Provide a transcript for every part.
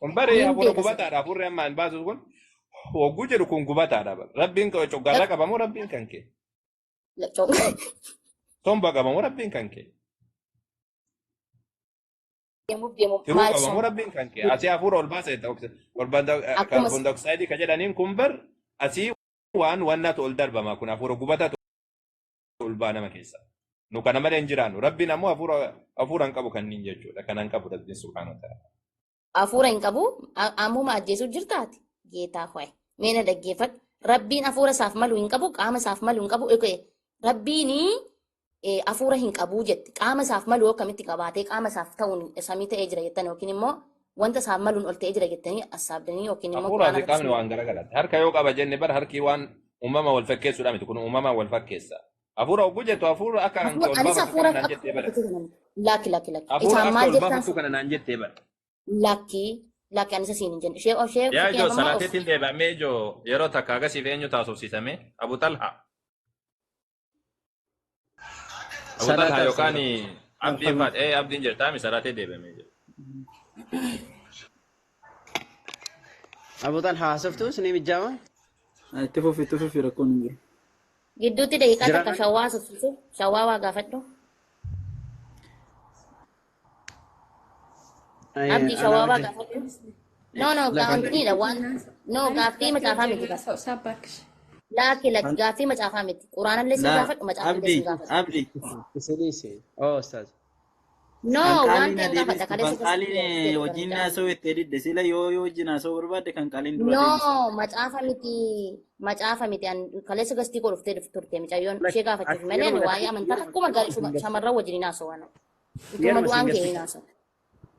Kun bari Niin hafuura beeka sirriitti. gubataadha. Hafuurri amma hin baasu kun hogguu jedhu kun gubataadha. Rabbiin coggaarraa qabamoo rabbiin kan kee? Somba qabamoo rabbiin kan kee? Deemuuf deemu Tiruu maal qabamoo somba? rabbiin kan kee? Asii hafuura ol baasa jetta. Akkuma Kaarboon daayoksayidii ka jedhaniin kun bar asii waan wannaatu ol darbama kun hafuura gubataatu ol ba'a nama keessa. Nu kana malee hin jiraannu. Rabbiin ammoo hafuura hin qabu kanniin jechuudha. Kana hin qabu Rabbiin subhaanahu wa ta'ala. Hafuura hin qabu ammuma ajjeesuu jirtaati. Geetaa ho'e. Mee na dhaggeeffadhu. Rabbiin hafuura isaaf malu hin qabu, qaama isaaf malu hin qabu. Okay. Rabbiin hafuura hin qabu jette. Qaama isaaf malu akkamitti qabaatee qaama isaaf ta'uun samii ta'ee jira jettan yookiin immoo wanta isaaf maluun ol ta'ee jira jettanii assaabdanii yookiin immoo Hafuuraa Quraana fi irratti qaamni waan garagaraati. Harka yoo qaba jenne bar harki waan uumama wal fakkeessuudha miti. Kun uumama wal fakkeessa. Hafuura hogguu jettu hafuura akka kan kee ol Anis baafattu hafuura kana naan jettee bara. Lakki lakki lakki. Hafuura Isaan akka maal ol jettaan? baafattu kana naan jettee bara. Lakki lakki anis asiin hin jenne. Ishee ishee Yaa ijoo fakkeenyaaf amma of salaateetiin deebi'amee ijoo yeroo takka agasiif eenyu taasofsiisame Abu Talha. Abu Talha Salaataaf yookaan salaata. Abdiin faat ee Abdiin jirtaami salaatee deebi'amee jira. Abu Talha haasoftuu isinii mijaama? Itti fufi rakkoon hin jiru. Gidduutti daqiiqaa takka Jiraan shawwaa haasofsiise. Shawwaa waa gaafadhu. Abdii anaa shawwaa waa wajjin. gaafadhu. No no Lafa gaaffiidha waan no gaaffii macaafaa miti bara. Laakki lakki gaaffii macaafaa miti. Quraanallee sin Laa gaafadhu macaafallee Abdii sin gaafadhu. Abdii Isinii Oh, ustaaz. No kan waan qaaliin ta'e gaafadha adeemistu kan kaleessa gosa qaaliin wajjin haasa'u itti didde sila yoo wajjin haasa'u barbaadde kan qaaliin dura deebiste. No macaafa miti macaafa miti an kaleessa gastii koo dhuftee turte mucayyoon ishee gaafachuuf malee ani waa'ee amantaa akkuma shamarran wajjin hin haasa'u ana. Utuma Yeruma du'aan sin kee gastii hin haasa'u.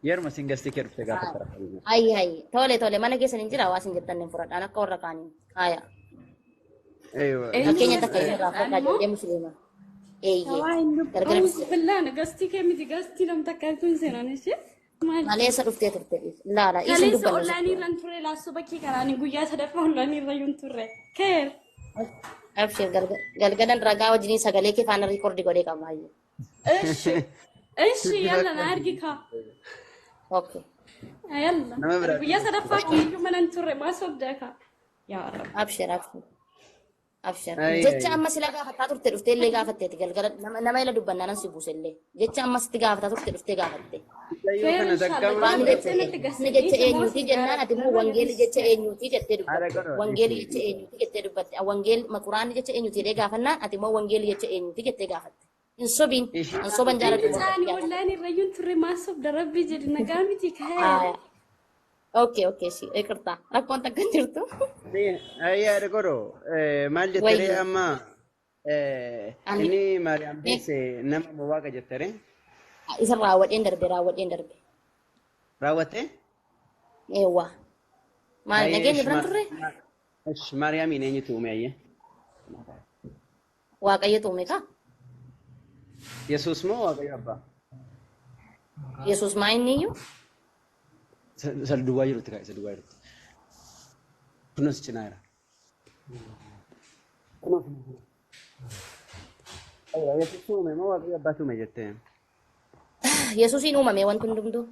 yeruma sin gastii kee dhufte gaafatta rakkoo. Ayyi ayyi tole tole mana keessan hin jira waa isin jettan hin fudhadhaan akka warra kaanii haaya. Eeywa. Fakkeenya takka isin irraa fudhadhaa ijoollee musliimaa. Eeyyee gargara Auzu billah gastii kee miti gastii nam takka tun seenan ishee. Maal? maleessa dhuftee turte laala isin Kaleessa dubbanna ollaanii irran turre laassoo bakkee karaanii guyyaa sadaffaa ollaanii irra yuun turre. Keer. Abshir galgalan ragaa wajjiniin sagalee kee faana riikoordi godhee qaba hayyee. Ishi. Ishi yalla na argi kaa. Okay. Yalla. Nama biraa. Guyyaa sadaffaa kiyyuu mana hin turre maa sobdaa kaa. Yaa Rabbi. Abshir abshir. Abshir. Ayyi Jecha ayyi. amma sila gaafataa turte dhuftee illee gaafatteeti galgala nama ila dubbannaa nan si buuse illee. Jecha amma sitti gaafataa turte dhuftee gaafatte. Mucayyoo Keer kana inshallah. takka Quraanni Waan jecha jettee natti inni jecha gasanii eenyuuti jennaan ati immoo wangeelli jecha eenyuuti jettee Haadha dubbatte. godhoo Wangeelli dhiisi. jecha eenyuuti jettee dubbatte. Wangeel quraanni jecha eenyuuti jedhee gaafannaan ati immoo wangeelli jecha eenyuuti jettee gaafatte. Hin sobiin. Ishii An soban jaaladhu Mucaani ollaan irra yuun turre maa sobda rabbi jedhi nagaa miti keer. Okay okay si iqirta. Rakkoon takka hin jirtu. Ayyi haadha godhoo maal jettaree Wayyo. amma Ani inni Maariyaam deesse nama moo waaqa jettaree isa raawwadheen darbe raawwadheen darbe. raawwattee? Eewwa. Maal Ayyee nageenya ish biran turre? ish Maariyaamiin eenyutu uume ayyee? Waaqayyotu uume kaa? Yesuus moo Waaqayyo Abbaa? Yesuus maa inni iyyuu? Isa duwwaa jirutti kaa isa duwwaa jirutti. Kunuun si cinaa jira. Kunoo kunoo kunoo. Aywa Yesuus uume moo Waaqayyo Abbaatu uume jettee? Yesuusiin uumame wanti hundumtuu.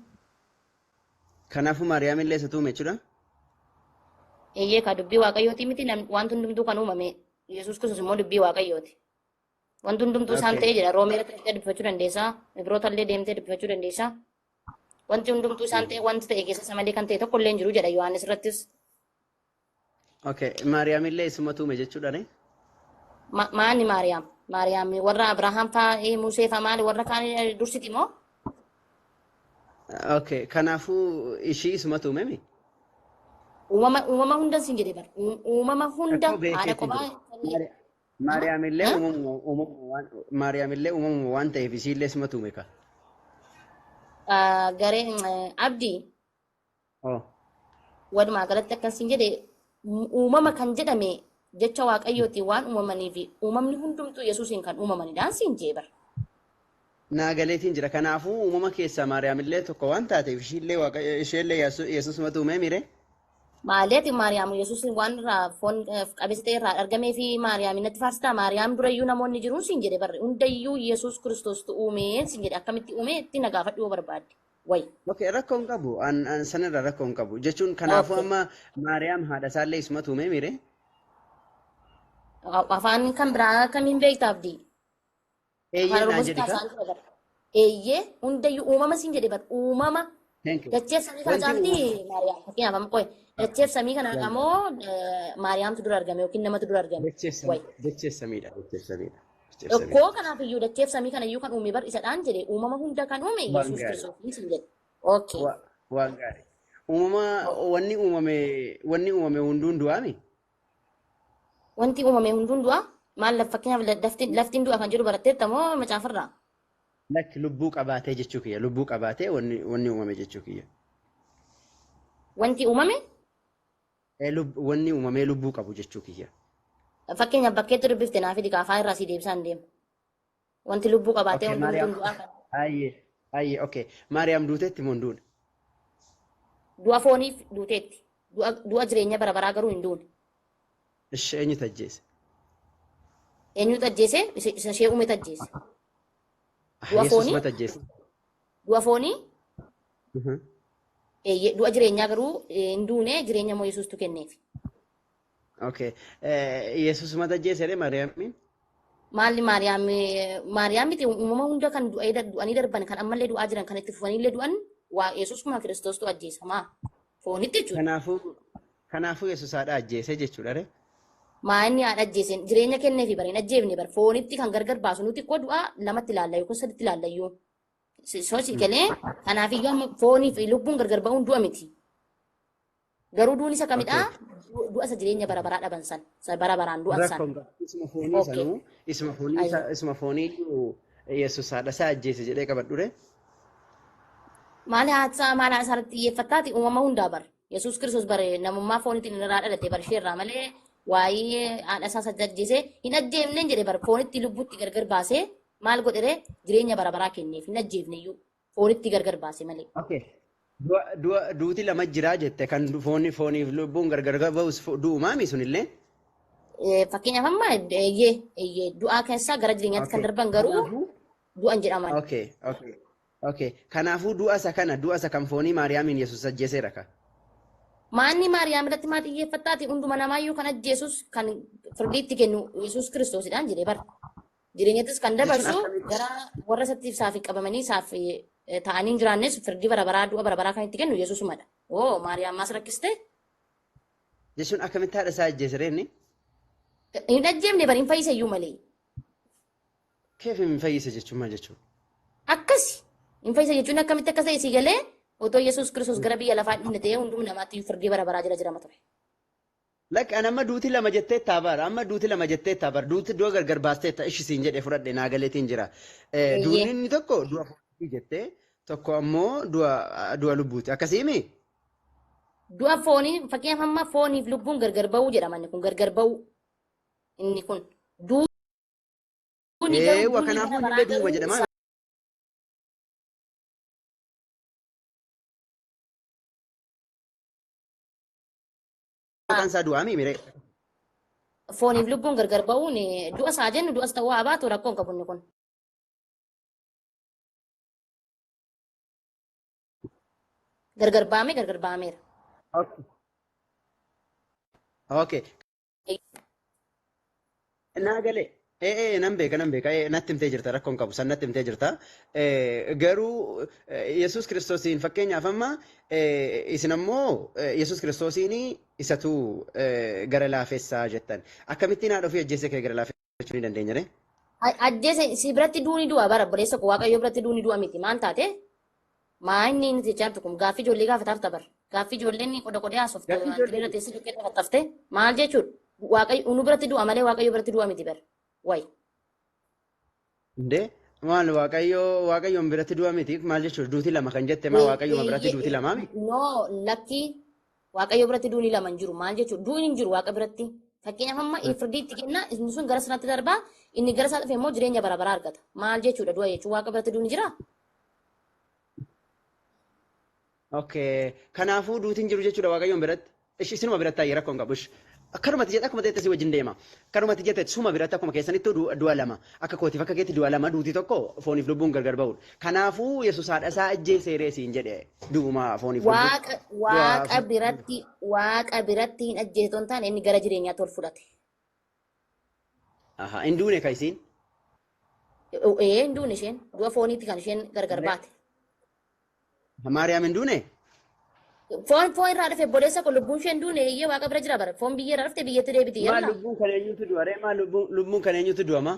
Kanaafuu Maariyaam illee isatu uume jechuudha. Eeyyee kaa dubbii Waaqayyooti miti wanti hundumtuu kan uumame Yesuus Kiristoos immoo dubbii Waaqayyooti. Wanti hundumtuu isaan Okay. ta'ee jira. Roomee irratti deemtee dubbifachuu dandeessaa. Ibroota illee deemtee dubbifachuu dandeessaa. Wanti hundumtuu isaan ta'e wanti ta'e keessa isa malee kan ta'e tokko illee hin jiru jedha Yohaannis irrattis. Okay. Maariyaam illee isumatu uume jechuudha ne? Maani Maariyaam? Maariyaam warra Abrahaam faa Musee faa maali warra kaan dursiti moo? Okay. Kanaafuu ishii isumatu uume mi? Uumama hunda sin jedhe bar. Uumama hunda Rakkoo haadha beekeetiin kophaa jira. Maariyaam illee uumamuma waan Maariyaam illee uumamuma waan ta'eef ishii illee isumatu uume ka. Garee Abdii Oh. walumaa galatti akkan sin jedhe uumama kan jedhame jecha Waaqayyootiin waan uumamanii fi uumamni hundumtuu Yesuusiin kan uumamanidhaan siin jee bar. Naa galeetiin jira. Kanaafuu uumama keessaa Maariyaam illee tokko waan taateef ishiillee Waaqayyo isheellee Yesuusumatu uumee mire. Maaliiti Maariyaam Yesuusiin waan irraa foon qabeessa ta'e irraa argamee fi Maariyaam natti faarsitaa Maariyaam durayyuu namoonni jiruun siin jedhe barre hundayyuu Yesuus Kiristoostu uumee siin jedhe akkamitti uumee itti na gaafadhu yoo barbaadde. Wayi. Okay, rakkoo hin qabu. An sanarra rakkoo hin qabu. Jechuun kanaafuu Okay. amma Maariyaam haadha isaallee isumatu uume mire. Afaan kan biraa kamiin beekta Abdii? Afaan Eeyyee naan Oromoo jedhi sitti kaa. haasa'an ture bara. Eeyyee hundayyuu uumama siin jedhe bara uumama Thank you. dacheef samii kana Wanti caalti uumama. Maariyaam fakkeenyaaf amma qoye dacheef samii kana ammoo Maariyaamtu dura argame yookiin namatu dura argame. Wayi. Dacheef samiidha. Dacheef samiidha. Dacheef samiidha. Okkoo kanaaf iyyuu dacheef samii kana iyyuu kan uume bar isadhaan jedhe uumama hunda kan uume Waan Yesuus gaarii. Kiristoos siin jedhe. Okay. Waan gaarii. Uumama wanni uumame hunduun du'aami? Wanti uumame hunduun du'a maal fakkeenyaaf laftiin du'a kan jedhu baratteetta moo macaafarraa? Lakki lubbuu qabaatee jechuu kiyya. Lubbuu qabaatee wanni uumame jechuu kiyya. Wanti uumame Wanni uumamee lubbuu qabu jechuu kiyya. Fakkeenyaaf bakkeetti dubbifte naa fidi afaan irraa sii deebisaan deema. Wanti lubbuu qabaatee Okay, hundumtuun Maariyaam. du'aa kan. Ayyee, ayyee, okay. Maariyaam duuteetti moo hin duune? Du'a fooniif duuteetti. Du'a jireenya bara baraa garuu hin duune. Ishee eenyutu ajjeese? Eenyutu ajjeese? Isa ishee uumetu ajjeese. Du'a Yesuus foonii? mata ajjeese. Du'a foonii? Eeyyee, du'a jireenyaa garuu hin duune, jireenya immoo Yesuustu kenneef. Okay. Yesuus mata ajjeese jedhee Maariyaamiin? Maalli Maariyaam Maariyaam miti uumama hunda kan du'anii darban kan ammallee du'aa jiran kan itti fufaniillee du'an waa Yesuus kuma Kiristoostu ajjeesa maa foonitti jechuudha. Kanaafuu Yesuus haadha ajjeese jechuudha ree? Maa inni haadha ajjeese jireenya kenneefi bara hin ajjeefne bara foonitti kan gargar baasu nuti koo du'aa lamatti ilaalla yookiin saditti ilaalla iyyuu. Sochii galee kanaaf iyyuu amma foonii fi lubbuun gargar ba'uun du'a miti. Garuu duun isa kamidhaa? Du'a isa jireenya bara baraa dhaban san. Isa bara baraan du'an san. Rakkoon qabu. Isuma foonii sanuu isuma foonii isuma foonii iyyuu Yesuus haadha isaa ajjeese jedhee qabadhu ree? Maali haadha maal haadha isaarratti xiyyeeffattaati uumama hundaa bara. Yesuus Kiristoos bare namummaa fooniitiin irraa dhalate bara ishee irraa malee waa'ee haadha isaa isa ajjeese hin ajjeefne jedhe bara foonitti lubbutti gargar baasee maal godhere jireenya bara baraa kenneef hin ajjeefne iyyuu foonitti gargar baase malee. Okay. Du'a duuti lama jiraa jette kan fooniif lubbuun gargar ba'us du'umaami sunillee? Fakkeenyaaf amma eeyyee eeyyee du'aa keessaa gara jireenyaatti kan darban garuu du'an jedhaman. Okay. Kanaafuu du'a isa kana du'a isa kan foonii Maariyaamiin Yesuus ajjeeseera ka. Maanni Maariyaam irratti maa xiyyeeffattaati hunduma namaayyuu kan ajjeesus kan firdiitti kennu Yesuus Kiristoosidhaan jedhee bara. Jireenyattis kan Jechuun dabarsu akkamitti gara warra isatti isaaf qabamanii isaaf ta'anii hin jiraannes firdii bara baraa du'a bara baraa kan itti kennu Yesuusumadha. Oo Maariyaam maas rakkiste? Jechuun akkamitti haadha isaa ajjeese ree inni? Hin ajjeefne bari hin fayyise iyyuu malee. Keef hin fayyise jechuun maal jechuudha? Akkasi. Hin fayyise jechuun akkamitti akkas ta'e sii galee otoo Yesuus Kiristoos gara biyya lafaa dhufne ta'ee hunduma namaatti firdii bara baraa jala jirama ture. Lakki ani amma duuti lama jettee taabara amma duuti lama jettee taabara duuti du'a gargar baastee ta ishi siin jedhee fudhadhe naa galeetiin jira. Duunni inni tokko du'a foonii jettee tokko ammoo du'a lubbuuti akkasiimi? Du'a foonii fakkeenyaaf amma fooniif lubbuun gargar ba'uu jedhama inni kun gargar ba'uu inni kun duuni garuu Eewwa duuni kanaafuu bara baraa innillee du'uma garuu jedhama. Maqaan isaa du'aami miree? Fooniif lubbuun gargar ba'uun du'a isaa jennu du'as ta'uu haa baatu rakkoon qabu inni kun. Gargar ba'ame gargar ba'ameera. Okay. Naa galee. Nan beeka nan beeka natti himtee jirta rakkoon qabu san natti himtee jirta. Garuu Yesuus Kiristoosiin fakkeenyaaf amma isin ammoo Yesuus Kiristoosiin isatu gara laafessaa jettan. Akkamittiin haadha ofii ajjeese kee gara laafessuu ni dandeenya ree? Ajjeese si biratti duuni du'a bara obboleessa koo Waaqayyo biratti duuni du'a miti maal taate? Maa inni inni jechaa jirtu kun gaaffii ijoollee gaafataa jirta bara. Gaaffii ijoolleen qoda qodee haasoftu Gaaffii ijoollee dirreerra teessee dhukkee qafattafte maal jechuudha? Waaqayyo nu biratti du'a malee Waaqayyo biratti du'a miti bara. Wayi. Indee maal Waaqayyo Waaqayyoon biratti du'a miti maal jechuudha duuti lama kan jette maa Waaqayyooma biratti duuti lamaa mi? No lakki Waaqayyo biratti duuni lama hin jiru maal jechuudha duuni hin jiru Waaqa biratti. Fakkeenyaaf amma firdiitti kenna inni sun gara sanatti darbaa inni gara isaa dhufe immoo jireenya bara baraa argata. Maal jechuudha du'a jechuun Waaqa biratti duuni jiraa? Okay. Kanaafuu duuti hin jiru jechuudha Waaqayyoon biratti. Ishi isinuma biratti taa'ee rakkoon qabu. Ishi. Akkanumatti jedha, akkuma ta'etti si wajjin deema. Akkanumatti jette suma biratti akkuma keessanitti du'a lama. Akka kootiif akka keetti du'a lama, duuti tokko fooniif lubbuun gargar ba'udha. Kanaafuu Yesuus haadha isaa ajjeeseeree siin jedhe, du'uma fooniif lubbuu. Waaqa waaqa biratti, waaqa biratti hin ajjeese hin taane, inni gara jireenyaatti ol fudhate. Aha, hin duune ka isiin. Ee, hin duune isheen, du'a fooniitti kan isheen gargar baate. Maariyaam hin duune? Foon irraa dhufe, obboleessa kun, lubbuun isheen duune, eeyyee, waaqa bira jira bara. Foon biyya irraa dhufte biyyatti deebiti Maal yalla. lubbuun kan eenyutu du'a ree? Maal lubbuun kan eenyutu du'ama?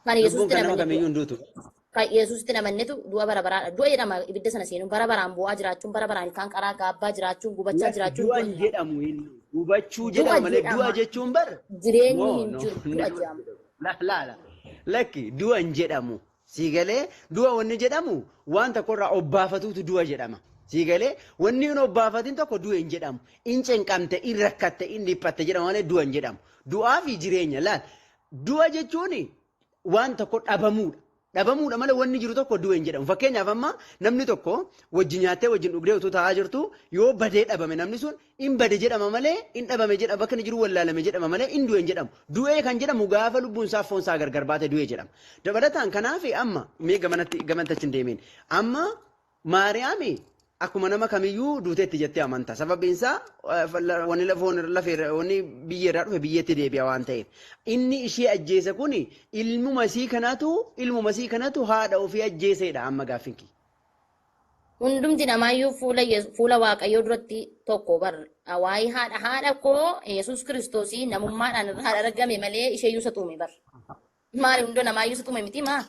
Kan Lubbuun Yesuusitti kan nama namannetu kamiyyuu hin duutu. Kan Yesuusitti namannetu du'a bara baraadha. Du'a jedhama ibidda sana seenuun, bara baraan bu'aa jiraachuun, bara baraan ilkaan qaraa gaabbaa jiraachuun, gubachaa Lakki, jiraachuun du'a du'an jedhama. jedhamu inni. Gubachuu Du'a jedhama malee du'a jedhama. jechuun bar. Jireenyi No, hin no. jiru, du'a jedhama. La la la. Lakki, du'a hin jedhamu. Sii galee, du'a wanni jedhamu waan tokkorraa obbaafatuutu du'a jedhama. Sii galee, wanni hin obbaafatin tokko du'a hin jedhamu. In cinqamte, in rakkatte, in dhiphatte jedhama malee du'a hin jedhamu. Du'aa fi jireenya laal. Du'a jechuun waan tokko dhabamuudha. Dhabamuudha malee wanni jiru tokko du'a hin jedhamu. Fakkeenyaaf, amma namni tokko wajji nyaattee wajjin dhugdee utuu taa'aa jirtu yoo badee dhabame, namni sun in bade jedhama malee, in dhabame jedhama, bakka inni jiru wallaalame jedhama malee in du'e hin jedhamu. Du'ee kan jedhamu gaafa lubbuun isaa foon isaa gargar baate du'e jedhama. Dabalataan kanaaf amma mee gamanatti gamantachi hin deemin. Amma Maariyaami akkuma nama kamiyyuu duuteetti jettee amanta. Sababiin isaa wanni lafoon lafee wanni biyya irraa dhufe biyyeetti deebi'a waan ta'eef. Inni ishee ajjeese kun ilmuma isii kanatu haadha ofii ajjeeseedha amma gaaffiin kiyya. Hundumti namaayyuu fuula Waaqayyoo duratti tokko bar. Waa'ee haadha koo Yesuus Kiristoosii namummaadhaan irraa argame malee isheeyyuu isa tuume bar. Maali, hunda namaayyuu isa tuume miti maa?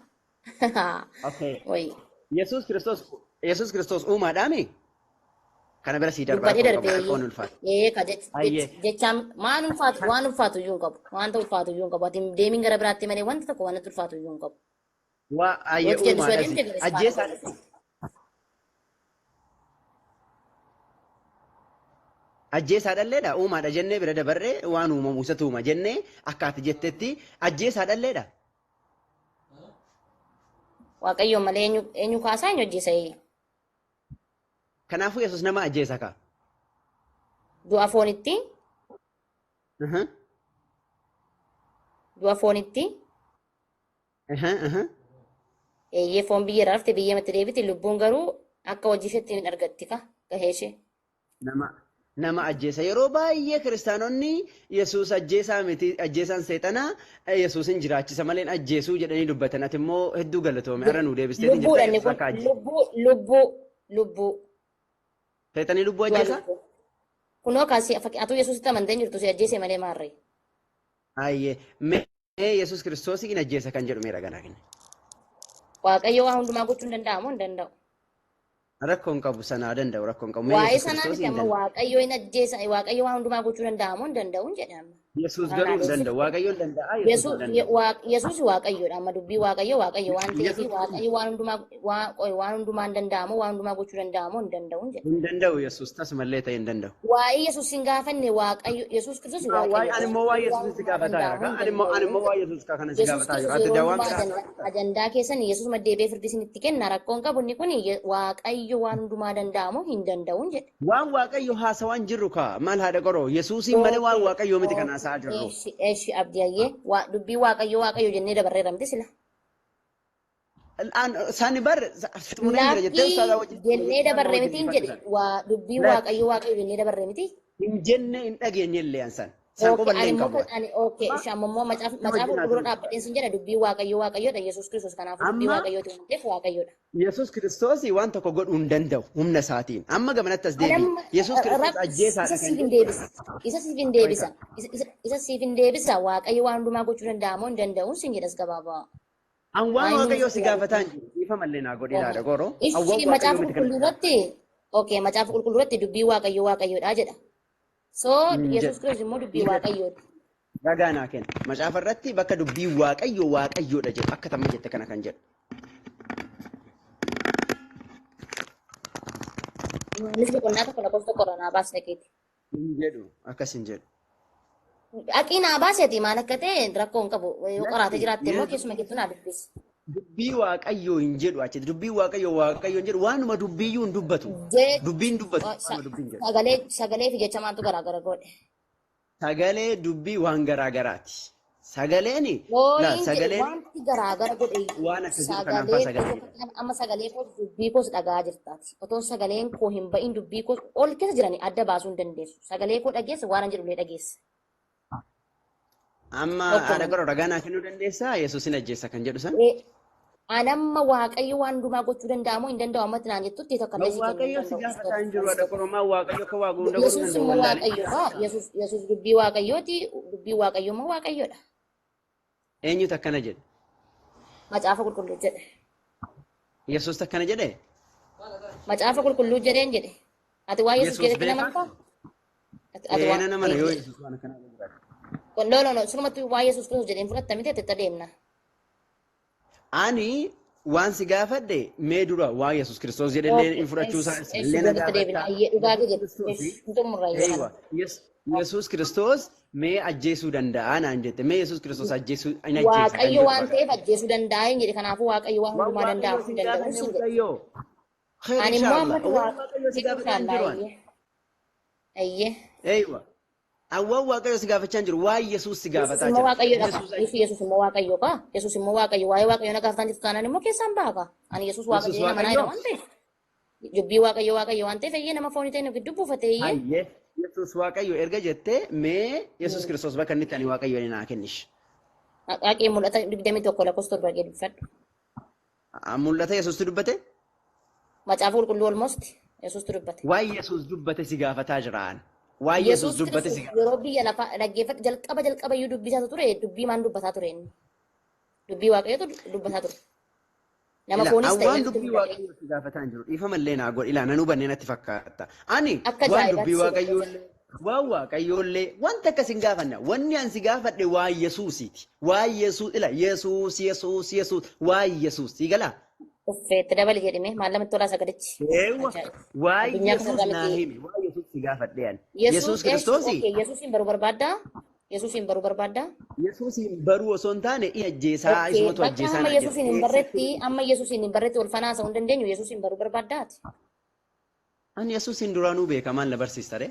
Okay. Wayi. Yesuus Kiristoos uumaadhaami? Kana bira sii darbaa Dubbadhee rakkoo qabu, darbee. rakkoon ulfaata. Ee, ka Ayyee. jechaan maan ulfaatu, waan ulfaatu iyyuu hin qabu. Wanta ulfaatu iyyuu hin qabu. Ati deemin gara biraatti malee wanta tokko wanti ulfaatu iyyuu hin qabu. Waa ayyee, Yoo jedhu uumaadhas. adeemte gara Ajjeesaadha. Ajjeesaadhalleedha, uumaadha jennee bira dabarree, waan uumamu isa tuuma jennee, akka ati jettetti ajjeesaadhalleedha. Waaqayyoon malee eenyu kaasaa, eenyu ajjeesa? Kanaafuu Yesuus nama ajjeesa kaa. Du'a foonitti, du'a foonitti, eeyyee, foon biyya irraa dhufte biyyamatti deebiti, lubbuun garuu akka hojii isheetti hin argatti ka gahee ishee. Nama ajjeesa. Yeroo baay'ee kiristaanonni Yesuus ajjeesaa miti, ajjeesaan seexanaa, Yesuusin jiraachisa malee hin ajjeesuu jedhanii dubbatan. Ati immoo hedduu galatoome, har'a nuu deebisteetiin jirta Lubbuudha inni Yesuus kun akka ajjeesa. Lubbuu, lubbuu, lubbuu. Seexanni lubbuu Du'a ajjeesaa? lubbuu. Kunoo kaasii atuu Yesuusitti amantee hin jirtu, si ajjeese malee maarree. Ayyee, mee Yesuus Kiristoos hin ajjeesa kan jedhu meera ganaa kenna. Waaqayyo waa hundumaa gochuu hin danda'amu, hin danda'u? Rakkoo hin qabu, sanaa danda'u, rakkoo hin qabu. Mee Waa'ee Yesuus sanaa Kiristoos miti hin amma danda'u. Waaqayyo hin ajjeesa, Waaqayyo waa hundumaa gochuu danda'amu, hin danda'u jedhe amma. Yesuus Kanaa garuu hin deebise. danda'u. Waaqayyo hin danda'a, Yesuus hin danda'u. Yesuus Waaqayyoodha. Amma dubbii Waaqayyo Waaqayyo waan ta'eef Yesuus Waaqayyo waan hundumaa waan hundumaa hin danda'amu, waan hundumaa gochuu danda'amu, hin danda'u jedhe. Hin danda'u, Yesuus tasumallee ta'e hin danda'u. Waa'ee Yesuus hin gaafanne, Waaqayyo Yesuus Kiristoos Waa'ee Waaqayyoodha. ani immoo waa'ee Waan Yesuus si hundumaa gaafataa jira. danda'amu, hin Ani immoo ani danda'u immoo jedhe. waa'ee Yesuus kana si Yesuus gaafataa jira. Kiristoos Ati yeroo waan hundumaa biraa ajandaa keessan Yesuus maddeebee firdii isinitti kenna, rakkoon qabu inni kun Waaqayyo waan hundumaa danda'amu, hin danda'u jedhe. Waan Waaqayyo haasawaan jirru kaa maal, haadha qoroo, Yesuusiin malee waan Waaqayyoo miti kan haasa'aa jirru. Eshi, eshi, abdiyayyee, dubbii Waaqayyo Waaqayyo jennee dabarreera miti sila. Sani bar xumureen jira jettee Lakkii, ustaadaa wajjin jennee dabarree miti hin jedhe, waa dubbii Lakki. Waaqayyo Waaqayyo jennee dabarree miti. Hin jenne, hin dhageenye illee ansan. San Okay, quballee ani hin immoo qabu. ani okay, ishee amma immoo macaafa Wajjin qulqulluu haasa'u. dhaabbadheen sin jedha, dubbii Waaqayyo Waaqayyoodha Yesuus Kiristoos, kanaafuu dubbii Amma Waaqayyooti waan ta'eef Waaqayyoodha. Yesuus Kiristoos waan tokko godhuu hin danda'u humna isaatiin. Amma gamanatti as deebi'i. Anamma Yesuus Kiristoos ajjeesaadha isa kan siif hin jedhu. deebisa. Isa siif hin deebisa. Isa siif hin deebisa. Waaqayyo waan hundumaa gochuu danda'amoo hin danda'uun sin jedhas gabaabaa. An waan Waa'ee Waaqayyoo si nuti gaafataa hin jiru. Dhiifa mallee naa godhee haadha qoroo. An waan Ishi Waaqayyoo macaafa miti kan qulqulluu irratti, okay, macaafa qulqulluu irratti dubbii Waaqayyo Waaqayyoodha jedha. So Hin Yesuus jedhu. Kiristoos immoo dubbii Hin jedhu. Waaqayyooti. Ragaa naa kenna. Macaafa irratti bakka dubbii Waaqayyo Waaqayyoodha jedhu akka tamma jette kana kan jedhu. Yohaannis boqonnaa 1 lakkoofsa 1 irraa naa baasne keeti. Hin jedhu, akkas hin jedhu. Aqii naa baaseeti, maal akka ta'e rakkoo hin qabu. Yoo qoraatee jiraatte immoo Yesuus keessuma keettu naa dubbisi. Dubbii Waaqayyoo hin jedhu achitti. Dubbii Waaqayyoo Waaqayyoo hin jedhu, waanuma dubbiyyuu hin dubbatu. Dubbiin dubbatu, waanuma dubbiin jedhu. Sagalee, sagalee fi jecha maaltu garaagara godhe? Sagalee dubbii waan garaa garaati. Sagaleen laa Looyin jedhe sagaleen wanti garaa gara godhe waan akka jiru kanaan faa sagalee sagalee koo jedhama. fakkeenyaaf amma sagalee koo dubbii koos dhagaa jirtaati. Otoo sagaleen koo hin ba'in dubbii koos ol keessa jiranii adda baasuu hin dandeessu. Sagalee koo dhageessa waan an jedhullee dhageessa. Amma Tokko haadha qoroo ragaa naa kennuu dandeessaa? Yesuusin ajjeessa kan jedhu san? Anamma Waaqayyo waan hundumaa gochuu danda'amoo hin danda'u ammatti naan jettutti tokko illee si kennuu hin Waaqayyo si danda'u. gaafataa hin jiru haadha qoroo maal Waaqayyo akka waa hunda godhuu Yesuus danda'u immoo wallaalee. Waaqayyo dha. Yesuus dubbii Waaqayyooti. Dubbii Waaqayyo immoo Waaqayyoodha. Eenyutu akkana jedhe? Macaafa qulqulluu jedhe. Yesuus akkana jedhe? Macaafa qulqulluu jedheen jedhe. Ati waa Yesuus Yesuus jedhetti beekaa? namantaa? Ati Ee waa nan amana yoo Yesuus waan akkanaa godhu. No, no, no. Sumatti waa Yesuus Kiristoos jedheen fudhatta miti ati itti adeemna. Ani waan si gaafadhe mee dura waa Yesuus Kiristoos jedhellee hin fudhachuu isaa Eessu illee na walitti deebina. gaafatta. Ayyee dhugaa kee Yesuus jedhe. Kiristoos Hin xumurra yoo kana. eeywa Yesuus Kiristoos mee ajjeesuu danda'a naan jette mee Yesuus Kiristoos ajjeesuu hin ajjeesa kan Waaqayyo jedhu waan bakka. ta'eef ajjeesuu danda'a hin jedhe. Kanaafuu Waaqayyo waan Waan hundumaa Waaqayyo danda'aaf si hin danda'u gaafanne sin jedhe. mucayyoo. Kheer Ani immoo inshaallah. ammatti Waan Waaqayyo si gaafataa hin inshaallah jiru ani. ayyee. Ayyee. Eeywa. Awwaan Waaqayyo si gaafachaa hin jiru. Waan Yesuus si Yesuus gaafataa immoo jira. Waaqayyoodha kaa. Yesuus Yesuus Yesuus immoo Waaqayyo kaa. Yesuus immoo Waaqayyo. Waa'ee Waaqayyo na gaafataan jirtu taanaan immoo keessaan baha kaa. Ani Yesuus Waaqa Yesuus jedhee amanaa jira Waaqayyo. waan ta'eef. Dubbii Waaqayyo Waaqayyo waan ta'eef eeyyee nama foonii ta'e nu gidduu buufate eeyyee. Hayyee. Yesuus Waaqayyo erga jettee mee Yesuus Kiristoos bakka inni itti ani Waaqayyo naa kennish. Haqee mul'ata 21 lakkoofsa 7 gadi dubbifadhu. Mul'ata Yesuustu dubbate? Macaafa qulqulluu almost Yesuustu dubbate. Waan Yesuus dubbate si gaafataa jiraan. Waan Yesuus Yesuus dubbate si Kiristoos gaafataa. yeroo biyya lafaa dhaggeeffadhu jalqaba jalqaba iyyuu dubbisaa ture dubbii maan dubbataa ture inni. Dubbii Waaqayyootu dubbataa ture. Nama Ilaa foonis ta'e awwaan namatti dubbii mul'ate. Waaqayyoo si gaafataa hin jiru. Dhiifama illee naa godhi. Ilaa nan hubannee natti fakkaata. Ani Akka waan ajaa'ibaatti dubbii si Waaqayyoo dubbata. illee waan Waaqayyoo illee wanta akkas hin gaafanna. Wanni ani si gaafadhe waan Yesuusiiti. Waan Yesuus ila Yesuus Yesuus Yesuus waan Yesuus si galaa? Uffeetti dabali jedhime maal lamatti tolaa sagalichi. Eewwa Ajaa'iba. waan Addunyaa Yesuus kanarraa naa miti. himi. Waan Yesuus si gaafadhe ani. Yesuus Yesuus eessu Kiristoosii okay Yesuusin baruu barbaaddaa? Yesuusin baruu barbaaddaa? Yesuusiin baruu osoo hin taane i ajjeesaa Okay isumatu bakka ajjeesaa amma naan jedhe. Yesuusin hin barretti amma Yesuusin hin barretti wal fanaa hin dandeenyu Yesuusin baruu barbaaddaati. Ani Yesuusiin duraanuu beeka maal na barsiista ree?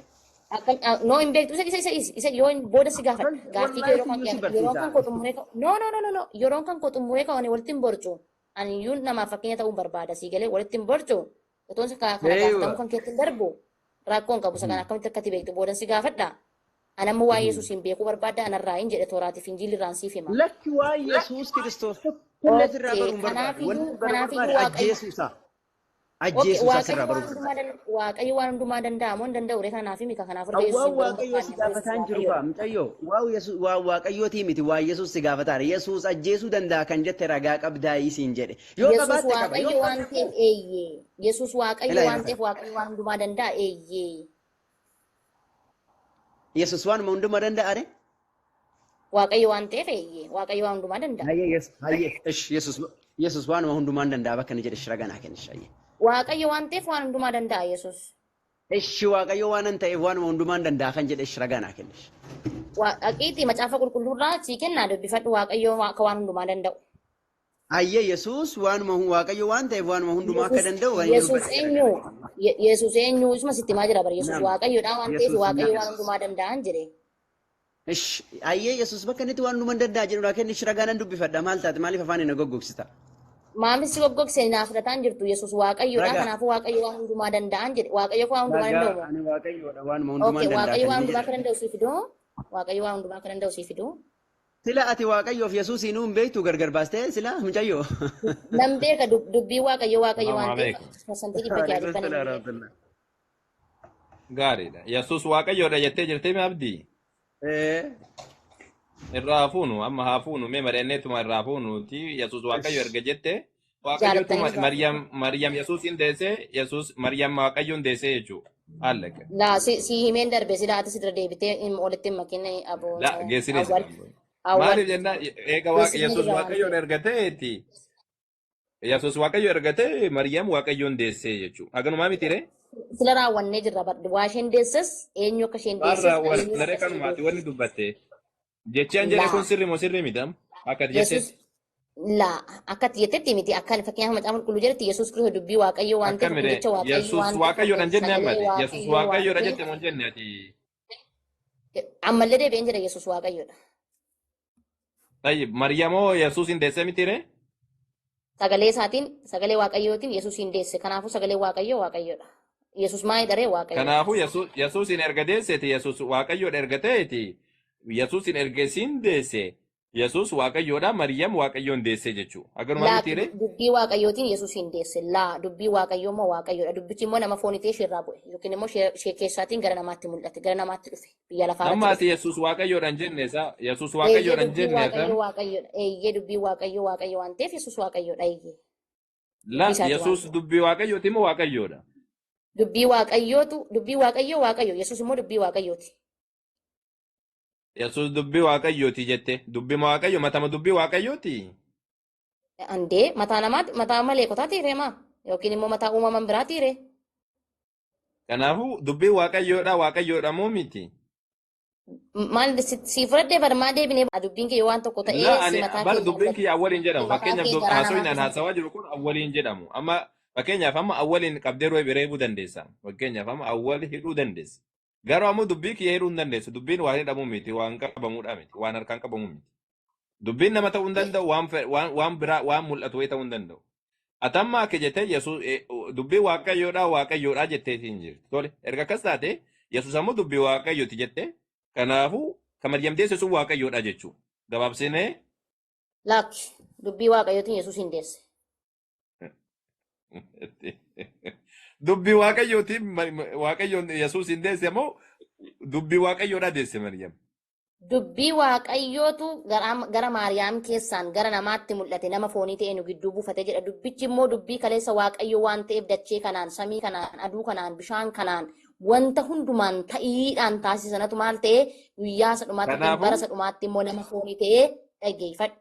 Akka no hin beektu isa isa isa isa yoo hin booda si gaafadha gaaffii kee Wallaahi yeroo kan siyyuu si yeroon barsiisa. kan koo xumuree no no no no no yeroon kan koo xumuree kawane walitti hin borcu ani iyyuu namaaf fakkeenya ta'uun barbaada sii galee walitti hin borcu otoon kana gaafatamuu Eeywa. kan keetti hin darbu rakkoo hin qabu isa kana akkamitti akkati beektu boodan si gaafadha ani amma waa'ee Yesuus hin beekuu barbaadda anarraa hin jedhe tooraatiif injiilli irraan siif hima. Lakki waan Yesuus Kiristoos tokkollee sirraa Okay baruu hin barbaadu. Wanni kanaafiyyuu baruu kanaafiyyuu barbaadu Waaqayyo ajjeesuu isaa. Okay, Ajjeesuu isaa sirraa Waaqayyo baruu waan barbaada. hundumaa Waaqayyo waan hundumaa danda'a moo hin danda'u ree kanaaf himi kanaaf erga Awwaan Yesuusin baruu Waaqayyoo si barbaanne Yesuus gaafataa hin jiru Waaqayyoodha. kaa mucayyoo. Waan Yesuus waan Waaqayyootii miti waan Yesuus si gaafataara. Yesuus ajjeesuu danda'a kan jette ragaa qabdaa isiin jedhe. Yoo Yesuus qabaatte qaba yoo Waaqayyo waan qabaatte ta'eef eeyyee. Yesuus Waaqayyo ilaa waan yeroo ta'eef Waaqayyo waan hundumaa danda'a eeyyee. Yesuus waanuma hundumaa danda'a ree? Waaqayyo waan ta'eef eeyyee. Waaqayyo waan hundumaa danda'a. Hayyee Yesuus hayyee ish Yesuus Yesuus waanuma hundumaa hin danda'a bakka inni jedhe ish ragaa naa kenni ish hayyee. Waaqayyo waan ta'eef waan hundumaa danda'a Yesuus. Ishi Waaqayyo waan hin ta'eef waanuma hundumaa hin danda'a kan jedhe ish ragaa naa kenni ish. Dhaqiitii macaafa qulqulluurraa sii kennaa dubbifadhu Waaqayyo akka waan hundumaa danda'u. Hayyee Yesuus waanuma Waaqayyo waan ta'eef waanuma hundumaa akka Yesuus danda'u kan inni Yesuus dubbate ragaa eenyu? naa kenni. Yesuus eenyu? Isuma sitti himaa jira bara Yesuus Nama Waaqayyoodha waan ta'eef Yesuus Waaqayyo nama. waan hundumaa danda'an jedhe. Ish hayyee Yesuus bakka inni itti waan hundumaa hin danda'a jedhu naa kenni ish ragaa nan dubbifadha maal taate maaliif afaan hin goggogsita? Maamis si goggogsee naa fudhataan jirtu Yesuus Waaqayyoodha Ragaa kanaafuu Waaqayyo waan hundumaa danda'an jedhe. Waaqayyo waan hundumaa ragaa danda'u moo? ani Waaqayyoodha waanuma hundumaa Okay, hin danda'a Waaqayyo kan waan inni hundumaa jedhe. akka danda'u siif fiduu. Waaqayyo waan hundumaa akka danda'u siif fiduu. Sila ati Waaqayyoof Yesuusiin hin beektu gargar baastee sila mucayyoo. Nan beeka dubbii Waaqayyo Waaqayyo Salaamu waan ta'eef alaikum. parsantii dhibba ja'a Waalaikum dhibba nan salaam beeka. warahmatullah. Gaariidha. Yesuus Waaqayyoodha jettee jirtee mee abdii? Eh, Irraa hafuunu amma hafuunu mee mari'anneetuma irraa hafuunuuti Yesuus Waaqayyo ish. erga jette Waaqayyootu Jaalattanii Maryam Maryam Yesuus hin deessee Yesuus Maryam Waaqayyoon deessee jechuudha. Hallaka. Laa si himeen darbe sila ati sidira deebitee walitti hin makin aboo La geessinee awwal jira. awwal Maaliif jennaan eega Waaqa geessinee Yesuus jira waan Waaqayyoon ta'eef. erga ta'eeti Yesuus Waaqayyo erga ta'e Maryam Waaqayyoon deessee jechuudha. Haganumaa miti ree? Sila raawwannee jirra waa isheen deesses eenyu akka isheen Waan deesses raawwan eenyu naree akka isheen kanumaati deesses. wanni dubbatte. Jechi an jedhe kun Laa sirri moo sirri miti amma? Akka ati Yesuus jettetti. laa akka ati jettetti miti akka fakkeenyaaf macaafa qulqulluu jedhetti Yesuus Kiristoos dubbii Waaqayyoo waan ta'eef Akkami kun ree? jecha Waaqayyoo Yesuus waan ta'eef Waaqayyoodha hin jenne sagalee ammati. Yesuus Waaqayyoo waan Waaqayyoodha ta'eef jette moo hin jenne ati? Ammallee deebi'een jedha Yesuus Waaqayyoodha. Tayyib, Maryamoo Yesuusin deessee mitiire? Sagalee isaatiin, sagalee Waaqayyootiin Yesuusin deesse. Kanaafuu sagalee Waaqayyoo Waaqayyoodha. Yesuus maal dharee Waaqayyoodha. Kanaafuu Yesuusin erga deesseeti, Yesuus Waaqayyoodha erga ta'eeti, Yesuusin erga isiin deesse, Yesuus Waaqayyoodha, Maryam Waaqayyoon deesse jechuudha. Agarumaa Laa, mitiire? dubbii Waaqayyootiin Yesuusin deesse. Laa, dubbii Waaqayyoo immoo Waaqayyoodha. Dubbichi immoo nama foonii ta'e isheerraa bu'e. Yookiin immoo ishee keessaatiin gara namaatti mul'ate, gara namaatti dhufe. Biyya lafaa Amma irratti ati dhufe. Yesuus Waaqayyoodha hin jenne isaa? Yesuus Eeyyee, Waaqayyoodha hin dubbii jenne isaa? Waaqayyoo Waaqayyoodha. Eeyyee, dubbii Waaqayyoo Waaqayyo waan ta'eef Yesuus Waaqayyoodha. Eeyyee. Dubbii La, isaati waan Yesuus ta'eef. dubbii Waaqayyooti moo Waaqayyoodha? Dubbii Waaqayyootu, dubbii Waaqayyoo Waaqayyo. Yesuus immoo dubbii Waaqayyooti. Yesuus dubbii Waaqayyooti jette. Dubbii Waaqayyo matama dubbii Waaqayyooti. Andee mataa namaati, mataa maleekotaa tiiree maa? Yookiin immoo mataa uumaman biraa tiiree? Kanaafuu dubbii Waaqayyoodha, Waaqayyoodha moo miti? Maal si fudhadhee barmaa deebinee dubbiin kee waan tokko ta'ee La, si ani mataa bar kee dubbiin kiyya awwaliin jedhamu. mataa Fakkeenyaaf kee garaa haasawni namaa an keessa. haasawaa jiru kun awwaliin jedhamu. Amma fakkeenyaaf amma awwaliin qabdee reebuu dandeessa. Fakkeenyaaf amma awwal hidhuu dandeessa. Garuu ammoo dubbii kiyya hidhuu hin dandeessu. Dubbiin waan hidhamuu miti, waan qabamuudha miti, waan harkaan qabamuu miti. Dubbiin nama ta'uu hin danda'u, waan biraa waan mul'atu wayii ta'uu hin danda'u. Atamma akka jettee Yesuus dubbii Waaqayyoodha, Waaqayyoodha jettee hin jirtu. Tole, erga akkas taate Yesuus ammoo dubbii Waaqayyooti jette. Kanaafuu kan Maryam deesse sun Waaqayyoodha jechuudha. Gabaabsinee. Lakki, dubbii Waaqayyootiin Yesuus hin deesse. Dubbii Waaqayyootiin Waaqayyoon Yesuus hin deesse moo dubbii Waaqayyoodha deesse Maryam? Dubbii Waaqayyootu gara Maariyaam keessaan gara namaatti mul'ate, nama foonii ta'e nu gidduu buufate jedha. Dubbichi immoo dubbii kaleessa Waaqayyo waan ta'eef dachee kanaan, samii kanaan, aduu kanaan, bishaan kanaan, wanta hundumaan ta'iidhaan taasisanatu maal ta'e guyyaa isa dhumaatti yookiin bara Kanaafuu isa dhumaatti immoo nama foonii ta'ee dhaggeeffadhu.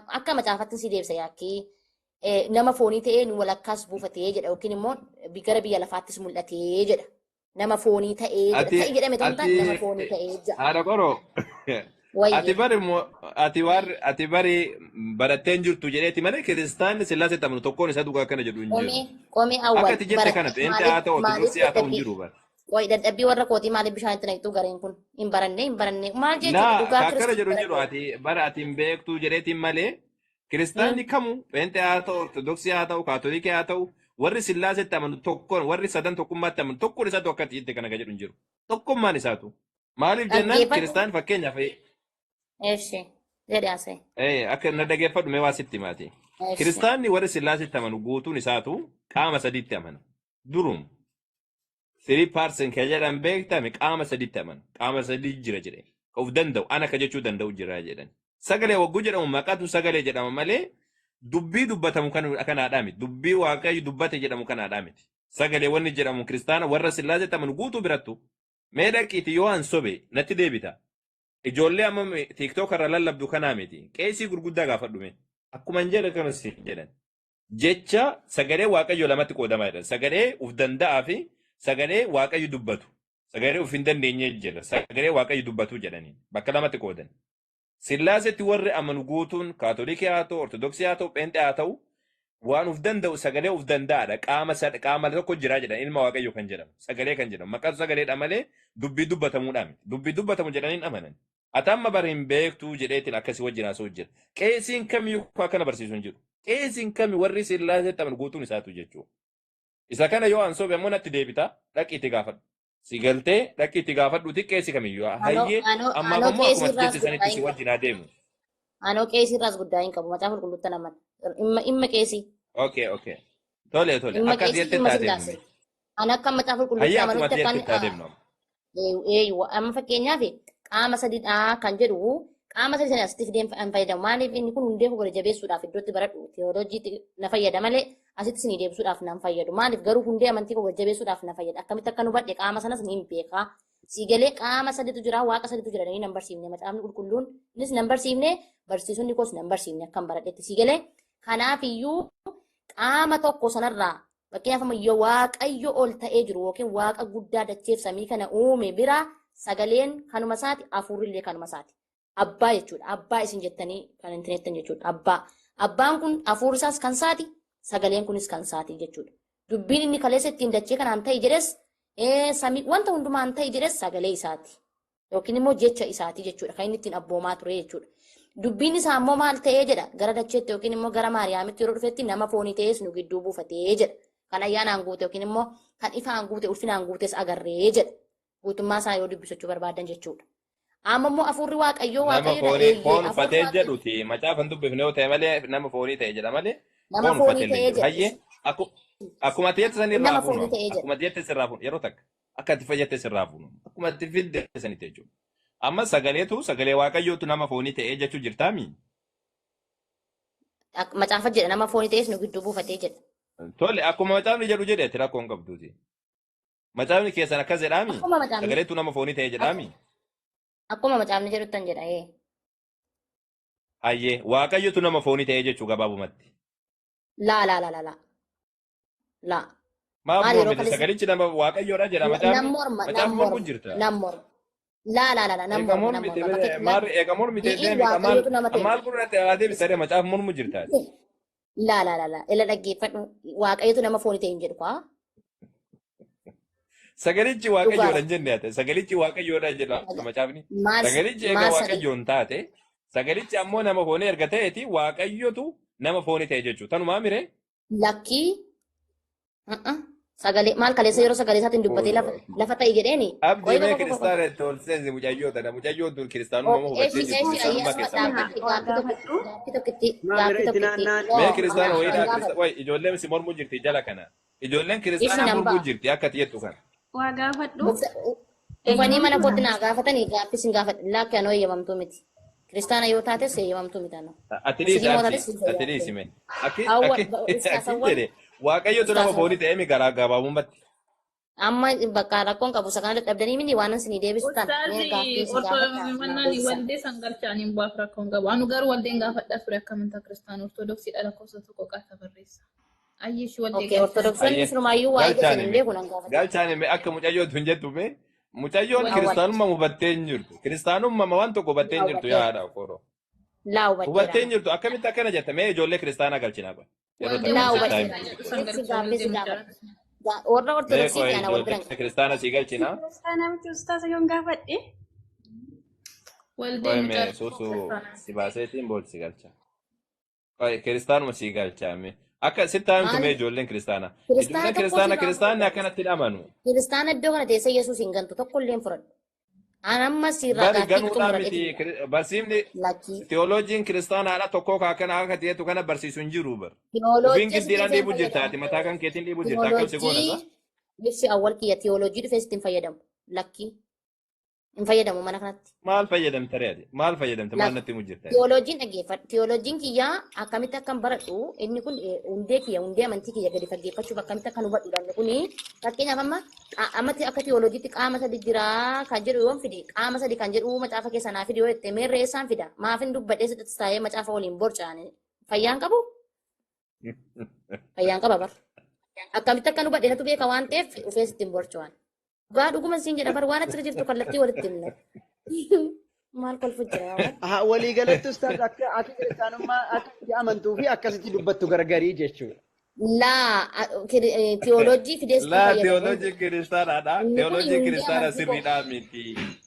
Akka macaafatti si deebisa yaakkii. Nama foonii ta'ee nu walakkaas buufatee jedha yookiin immoo gara biyya lafaattis mul'atee jedha. Nama foonii ta'ee jedha. Ati Ta'i jedhame ta'uu hin taane nama ati foonii ta'ee jedha. Haadha qoroo, ati Wayyee. bari ati warri ati bari barattee hin jirtu jedheeti malee kiristaanni Sillaasee amanu tokkoon isaa dhugaa akkana jedhu hin jiru. Qomee qomee Akka awwal ati jette kana barattee pheenxee maaliif haa ta'u maaliif ortodoksii haa ta'u hin dadhabbii jiru bara. Qoy, dadhabbii warra kootii maaliif bishaan itti naqxuu? Gareen kun hin baranne, hin baranne maal jechuudha? Laa, Dhugaa ka akkana Kiristoos jedhu hin jiru. baranne. Ati bara ati hin beektuu jedheetiin malee kiristaanni kamu pheenxee haa ta'u, ortodoksii haa ta'u, kaatolikii haa ta'u, warri Sillaasetti amanu tokkoon, warri sadan tokkummaatti amanu tokkoon isaatu akka ati jette kana ka jedhu hin jiru. Tokkummaan isaatu. Maaliif jennaan Dhaggeeffadhu. kiristaan fakkeenyaaf Eeshi jedhe haasa'e. Akka na dhageeffadhu mee waa sitti himaati. Eeshi. Kiristaanni warri Sillaasetti amanu guutuun isaatu qaama sadiitti amana. Durum three person kan jedhan beektame qaama sadiitti amana. Qaama sadii jira jedhe. Ka of danda'u ana ka jechuu danda'u jira jedhan. Sagalee wagguu jedhamu maqaatu sagalee jedhama malee dubbii dubbatamu kanaadhaa miti. Dubbii Waaqayyo dubbate jedhamu kanaadhaa miti. Sagalee wanni jedhamu kiristaana warra Sillaasetti amanu guutuu birattu. Mee dhaqiiti yoo an sobe natti deebita. Ijoollee amma TikTok irra lallabdu kanaa miti. Qeesii gurguddaa gaafadhu mee. Akkuma hin jedhe kanas jedhan. Jecha sagalee Waaqayyo lamatti qoodamaa jedhan. Sagalee uf danda'aa fi sagalee Waaqayyo dubbatu. Sagalee uf hin dandeenye jira. Sagalee Waaqayyo dubbatu jedhanii bakka lamatti qoodan. Sillaasetti warri amanu guutuun kaatolikii haa ta'u, ortodoksii haa ta'u, pheenxee haa ta'u, waan uf danda'u sagalee uf danda'aadha. Qaama tokko jira jedhan, ilma Waaqayyo kan jedhamu. Sagalee kan jedhamu. Maqaan sagaleedha malee dubbii dubbatamuudha miti. Dubbii dubbatamu jedhanii hin amanan. Ati amma bara hin beektuu jedheetiin akkasii wajjin haasa'u jira. Qeesiin kamiyyuu akkana barsiisu hin jiru. Qeesiin kami warri Sillaasetti amanu guutuun isaatu jechuudha. Isa kana yoo an sobe ammoo natti deebita, dhaqi itti gaafadhu. Si galtee dhaqi itti gaafadhuuti qeesii kamiyyuu. Anoo Hayyee, anoo ammaaf anoo ammoo qeesii akkuma ati irraas jette guddaa sanitti hin si qabu. wajjin haa deemu. Anoo qeesii irraas guddaa hin qabu. Macaafa qulqulluutti naman. Dhimma qeesii. Okay. Tole tole. Dhimma Akka ati qeesii jettetti dhimma haa deemnu. Sillaasee. Ani akka macaafa qulqulluutti Hayyee, akkuma amanutti ati akkan jettetti haa deemnu amma. Eeyyuu, amma fakkeenyaaf qaama sadiidha kan jedhu, qaama sadii sana asitti fideen hin fayyadamu. Maaliif? Inni kun hundee koo gadi jabeessuudhaaf iddootti baradhu teoloojii na fayyada malee asitti isinii deebisuudhaaf nan fayyadu. Maaliif garuu hundee amantii koo gadi jabeessuudhaaf na fayyada. Akkamitti akka nu hubadhe qaama sanas ni beeka. Siigalee qaama sadiitu jira, waaqa sadiitu jira jedhanii nan barsiifne. Macaafni qulqulluun innis nan barsiifne, barsiisonni koos nan barsiifne akkam baradhetti siigalee. Kanaaf iyyuu qaama tokko sanarraa fakkeenyaaf amma yoo Waaqayyo ol ta'ee jiru yookiin Waaqa guddaa dacheef samii kana uume bira sagaleen kanuma isaati, hafuurrillee kanuma isaati. Abbaa jechuudha. Abbaa isin jettanii kan hin tineettan jechuudha. Abbaa. Abbaan kun hafuurri isaas kan isaati, sagaleen kunis kan isaati jechuudha. Dubbiin inni kaleessa ittiin dachee kanaan ta'e jedhes, samii wanta hundumaan ta'e jedhes sagalee isaati. Yookiin immoo jecha isaati jechuudha. Kan inni ittiin abboomaa ture jechuudha. Dubbiin isaa immoo maal ta'ee jedha. Gara dacheetti yookiin immoo gara Maariyaamitti yeroo dhufetti nama foonii ta'es nu gidduu buufatee jedha. Kan ayyaanaan guute yookiin immoo kan ifaan guute ulfinaan guutes agarree jedha. Guutummaa isaa yoo dubbisachuu barbaadan jechuudha. Amma immoo hafuurri Waaqayyoo Nama Waaqayyoodha. foonii Eeyyee foon hafuurri uffatee Waaqayyoo jedhuti macaafa hin dubbifne yoo ta'e malee nama foonii ta'e jedha malee nama foon foonii uffatee illee ta'ee hin jedhu. jedha. Hayyee akkuma ati jette san irraa Nama fuunu foonii amma. ta'ee jedha. Akkuma ati jette sirraa fuunu yeroo takka akka ati fayyadte sirraa fuunu akkuma ati fidde sanitti jechuudha. Amma sagaleetu sagalee Waaqayyootu nama foonii ta'ee jechuu jirtaami. Macaafa jedha nama foonii ta'es nu gidduu buufatee jedha. Tole akkuma macaafni jedhu jedhe ati rakkoo hin qabduuti. Macaafni keessan akkas jedhaami. Akkuma macaafni Sagaleetu nama foonii ta'ee jedhaami. Akkuma macaafni jedhuttan jedha ee. Hayyee Waaqayyotu nama foonii ta'ee jechuu gabaabumatti. Laa laa laa laa laa. Laa. Maaf Maal yeroo mormite kaleessa sagalichi nama Waaqayyoodha jedha nan macaafni morma nan macaafa mormuu morma jirta. nan morma. Laa laa laa laa nan Eega morma nan mormite morma. Bakka maal eega mormite bi'iin deemi maal Waaqayyootu nama ta'e. maal gurratti adeemsa ta'e macaafa mormuu jirta. Laa laa laa laa. Ila dhaggeeffadhu Waaqayyootu nama foonii ta'e hin jedhu kaa. Sagalichi Dhugaadha. Waaqayyoodha hin jenne ate sagalichi Waaqayyoodha jedha macaafni. Maal Sagalichi eega maal sagalee Waaqayyoon taate sagalichi ammoo nama foonii erga ta'eeti Waaqayyotu nama foonii ta'e jechuudha. Tanumaa miree? Lakkii sagalee maal kaleessa yeroo sagalee isaatiin dubbatee lafa lafa ta'i jedheeni. Abdii Qoy mee qoy qoy qoy. kiristaana itti ol seensi mucayyoo tana mucayyoon tun kiristaanummaa moo hubattee Eshi jirtu eshi kiristaanummaa ayyaana keessaa baatee gaaffii jirti. Waa gaaffii tokkitti gaafadhu. gaaffii tokkitti Maamira gaaffii itti tokkitti naanna'an. Mee yoo kiristaana anaaf wayiidhaa hin kirista gaafadhu. wayi ijoolleen si mormuu jirti jala kana. Ijoolleen Ishi kiristaanaa nan mormuu ba'a. jirti akka ati jettu kana. Waa gaafadhu. Dhufanii mana Eeyyamamtuudha. kootti naa gaafatanii gaaffii sin gaafadhu. Lakki anoo eeyyamamtuu miti. Kiristaana yoo taates eeyyamamtuu miti anoo. Ati dhiisi Musliima yoo abdi taates siif ati dhiisi eeyyamtuu. mee. Akki Awwa akki akki ustaasawwan jedhe Waaqayyotu nama ustaasawwan. foonii ta'ee mi garaa gabaabumatti. Amma bakka rakkoon qabu isa kana dadhabdanii miti waan isinii deebisu tana. Mee Ustaazi gaaffii isin gaafadhaa naa ortodoksii deebisaa. waldee san galchaaniin bu'aaf rakkoon qabu. Anu garuu waldeen gaafadhaa ture akka amantaa kiristaana ortodoksiidha lakkoofsa tokko qaata barreessa. Ayyeeshi waldee Okay, galchaan. ortodoksonni Ayyee sirumayyuu waa'ee keessan galchaan hin hime beeku nan gaafate. galchaan hime akka mucayyootu hin jettu mee mucayyoon Waldee Laa kiristaanummaa hubattee hin jirtu kiristaanummaa waan tokko hubattee laa hin jirtu yaa hubateera. haadha koro Laa hubattee hubateera. hin jirtu akkamitti akkana jetta mee ijoollee kiristaanaa galchinaa qoy yeroo waldee takka Laa sitti mucaa himi hubateera. jedhu san Isin galcha gaaffii waldee si mucaa. gaafadha. Warra mee ortodoksii qoy fi ana wal bira hin ijoollee kiristaanaa sii galchinaa Kiristaanaa miti ustaasa yoon gaafadhe. Waldee qoy mucaa mee tokko suusu kiristaanaa. si baaseetiin bool si galcha qoy kiristaanuma sii galchaa mee akka sitti himtu Maal mee ijoolleen kiristaanaa kiristaana ijoolleen tokko kiristaanaa sirraa kiristaanni fudhatu. akkanatti hin amanu Kiristaana iddoo kana teessee Yesuus hin gantu tokko illee hin fudhadhu. An amma sirraa bari gaaffii ganuudhaa xumuradheetu miti jira. barsiifni Lakkii. Teolojiin kiristaanaadha tokko akkana akka ta'etu kana barsiisu hin jiru bar. Ofiin Tiyooloojii asitti giddiidhaan dhufee hin dhiibuu jirta fayyadamu. ati mataa kan keetiin dhiibuu jirta akkam si goona sa? Tiyooloojii ibsi awwal kiyya tiyooloojii dhufee sitti hin fayyadamu. Lakkii. Hin fayyadamu mana kanatti. Maal fayyadamta ree ati? Maal fayyadamta? Maal Lakki. natti himu jirta ati? Tiyooloojiin dhaggeeffadhu. Tiyooloojiin kiyyaa akkamitti akkan baradhu inni kun hundee kiyya hundee amantii kiyya gadi faggeeffachuuf akkamitti akkan hubadhu inni kuni fakkeenyaaf amma ammatti akka tiyooloojiitti qaama sadi jira kan jedhu yoon fide qaama sadi kan jedhu macaafa keessa naa fide yoo jette meerree eessaan fida maafin dubbadhee sitti taa'ee macaafa waliin borcaane fayyaan qabu fayyaan qaba bar akkamitti akkan hubadhe natu beeka waan ta'eef dhufee sitti hin borcuwaan. Dhugaa dhuguma siin jedha bar waan achirra jirtu kallattii walitti himna. Maal kolfu jira yaa Waaqni? Aha, waliigalatti ustaaz akka akka kiristaanummaa akka itti amantuu fi akkasitti dubbattu gargarii jechuudha. Laa tiyooloojii fidees hin Laa fayyadamu. teolojiin kiristaanaadha. Inni kun Teolojiin hundee kiristaanaa amantii koo. sirriidhaa miti.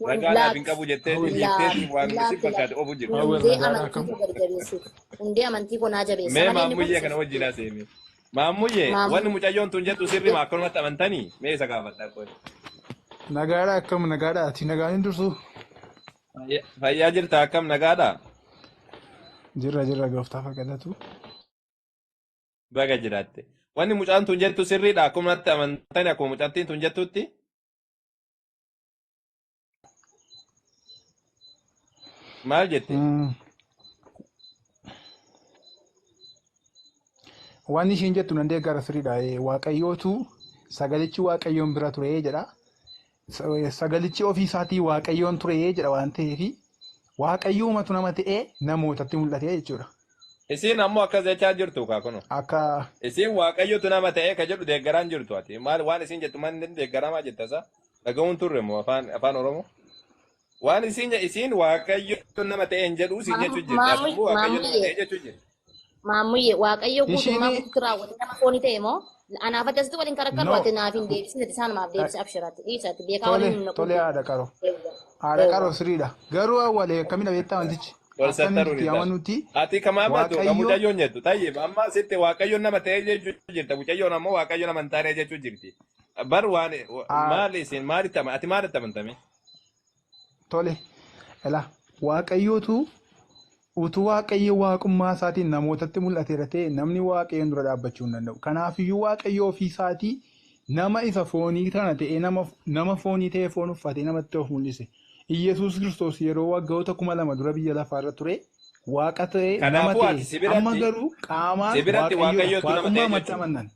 Ragaadhaaf hin Laakki qabu jetteeti laakki dhiifteeti waan si laakki fakkaate laakki ofu jirta. Awwal hundee nagaadha amantii akkam. koo gadi jabeessuuf hundee amantii koo naa jabeessa Mee malee inni kun maammuyyee kana wajjin haasa'ime. Maammuyyee wanni maamuu mucayyoon tun jettu sirrii maa akkanumatti amantanii mee isa gaafadha qoy. Nagaadha akkam nagaadha ati nagaan hin dursu. Fayyaa jirta akkam nagaadha? Jirra jirra gooftaa fakkaatatu. Baga jiraatte. Wanni mucaan tun jettu sirriidha akkanumatti amantanii akkuma mucattiin tun jettutti. Maal jette? Waan ishiin jettu nan deeggara sirriidha. Waaqayyootu sagalichi waaqayyoon bira ture jedha. Sagalichi ofii isaatii waaqayyoon ture jedha waan ta'eef waaqayyoomatu nama ta'ee namootatti mul'ate jechuudha. Isiin ammoo akkas jechaa jirtu kaa kuno. Akka Isiin waaqayyotu nama ta'ee ka jedhu deeggaraan jirtu ati. Maal waan isiin jettu maal inni deeggaramaa jetta sa? Dhaga'uun turre moo afaan afaan Oromoo? Waan isiin isiin waaqayyotu nama ta'ee hin jedhu isiin jechuu jirti. Ati ammoo waaqayyotu nama maammuyyee ta'ee jechuu jirti. maammuyyee waaqayyo ishiin guutummaa guutuutti raawwate nama foonii ta'e moo anaaf ati asitti waliin karakkarru no ati naaf hin deebisne ati isaanumaaf deebise abshiraatti dhiisatti beekaa tole waliin hin tole naquutu. haadha qaro. Haadha qaroo sirriidha. Garuu awwalee akkamidha beektaa wantichi? Wal Akka nuti sattaruun itti isaa. amanutti Ati kama amatu ka Waaqayyo mucayyoon jettu tayyib amma sitti Waaqayyoon nama ta'ee jechuu jirta, mucayyoon ammoo Waaqayyo nama hin taane jechuu jirti. Bar waan maali isin maalitti ati maalitti amantame? Tole. Ela Waaqayyootu utuu Waaqayyo waaqummaa isaatiin namootatti mul'ateera ta'e namni Waaqayyoon dura dhaabbachuu hin danda'u. Kanaafiyyuu Waaqayyo ofii isaatii nama isa foonii kana ta'ee nama foonii ta'ee foon uffatee namatti of mul'ise. Iyyasuus Kiristoos yeroo waggoota 2000 dura biyya lafaarra ture Waaqa ta'ee nama Kanaafuu ati ta'e si amma biratti garuu qaamaan si biratti Waaqayyoodha. Waaqayyootu nama ta'e Waaqummaa amatti jechuudha. amannan.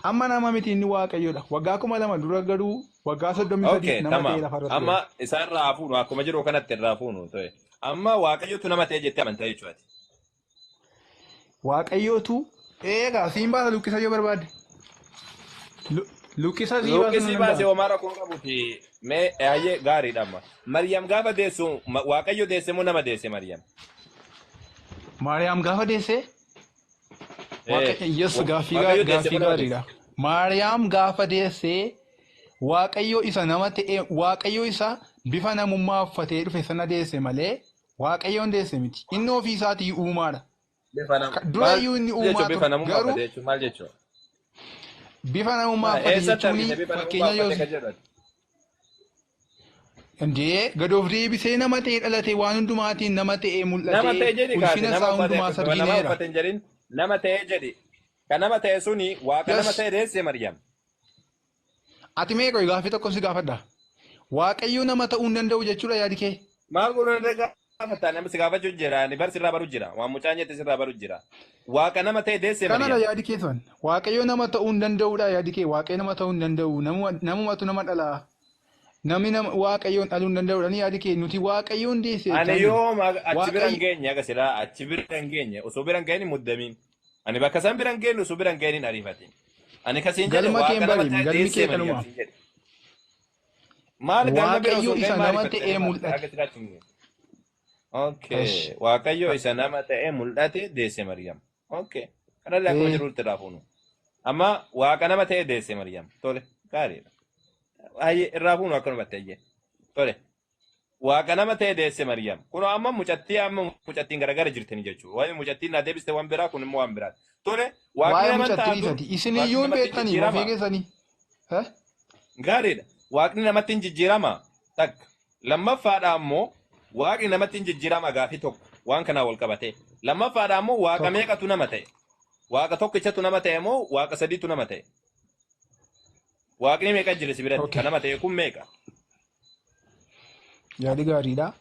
Amma nama miti, inni Waaqayyoodha. Waggaa 2000 dura garuu waggaa 33 Okay, nama ta'ee tamam. lafarra Amma tureera. isaan irraa fuunu, akkuma jiru kanatti irraa fuunu ta'e. Amma Waaqayyootu nama ta'e jettee amantaa jechuudha. Waaqayyootu eegaa siin baasa luqqisa yoo barbaadde. Luqqisa sii baasuu Luqqisii nan baasee danda'a. homaa rakkoo qabuti. Mee hayyee gaariidha amma. Maryam gaafa deessu Waaqayyo deesse moo nama deesse Maryam? Maariyaam gaafa deesse Yes, gaaffii Waaqayyo deesse gaaffii moo nama deesse? gaariidha. Maariyaam gaafa deesse Waaqayyo isa nama ta'e, Waaqayyo isa bifa namummaa uffatee dhufe sana deesse malee Waaqayyoon deesse miti. Inni ofii isaatii uumaadha. Bifa nam Dura maal iyyuu inni jechuun uumaa bifa ture. namummaa Garuu uffate jechuun maal jechuudha? Bifa namummaa uffate Eessatti jechuun argite bifa namummaa fakkeenya yoo uffate kan jedhu ati? Indee gad of deebisee nama ta'ee dhalate, waan hundumaatiin nama ta'ee Nama mul'atee ta'e jedhi kaate ulfina nama isaa uffate hundumaas bifa nama argineera. uffate hin jedhin, nama ta'e jedhi. Kan nama ta'e suni Waaqa nama Yes. ta'e deesse Maryam. Ati mee qoy, gaaffii tokko si gaafadha. Waaqayyo nama ta'uu hin danda'u jechuudha yaadi kee? Maal godhuu na gaafatta? Nama si gaafachuu jira. Ani bar sirraa baru jira. Waan mucaan jette sirraa baru jira. Waaqa nama ta'e deesse Kanadha Maryam. yaadi kee sun. Waaqayyo nama ta'uu hin danda'uudha yaadi kee. Waaqayyo nama ta'uu hin danda'u. Namumatu nama dhala. Namni nama Waaqayyoon dhaluu hin danda'uudha ni yaadi kee. Nuti Waaqayyoon deesse Ani jechaa jirra. yoom achi bira hin Waaqayyo geenye, aga silaa achi bira hin geenye, osoo bira hin geenye muddamiin. Ani bakka san bira hin geenye, osoo bira hin geenye hin ariifatin. Ani kasiin jedhe Galma kee Waaqa hin nama bariin ta'e galmi deessee kee Maryam kanuma. siin jedhe. Maal galma bira Waaqayyo osoo hin isa geenye maal nama ariifatte? ta'ee Maal mul'ate. aga silaa achi hin geenye. Okay. Esh. Waaqayyo isa nama ta'ee mul'ate deesse Maryam. Okay. Kanallee akkuma jirutti irraa fuunu. Amma Waaqa nama ta'e deesse Maryam. Tole. Gaariidha. Hayyee, irraa fuunu akkanumatti hayyee. Tole. Waaqa nama ta'e deesse Maryam. Kun amma mucattii, amma mucattiin garagara jirtanii jechuudha. Waa'ee mucattiin naa deebiste waan biraa, kun immoo waan biraati. Tole. Waaqni Waa'ee nama mucattii ta'a dur dhiisati. Isin Waaqni iyyuu hin namatti beektanii ofii jijjiirama. keessanii. Eh? Gaariidha. Waaqni namatti hin jijjiirama. Takka. Lammaffaadha ammoo Waaqni namatti hin jijjiirama gaafii tokko waan kanaan wal qabatee. Lammaffaadha ammoo Waaqa Tokko. meeqatu nama ta'e? Waaqa tokkichatu nama ta'e moo Waaqa sadiitu nama ta'e? Waaqni meeqa jira si biratti? Okay. Kan nama ta'e kun meeqa? Yaadi gaariidha.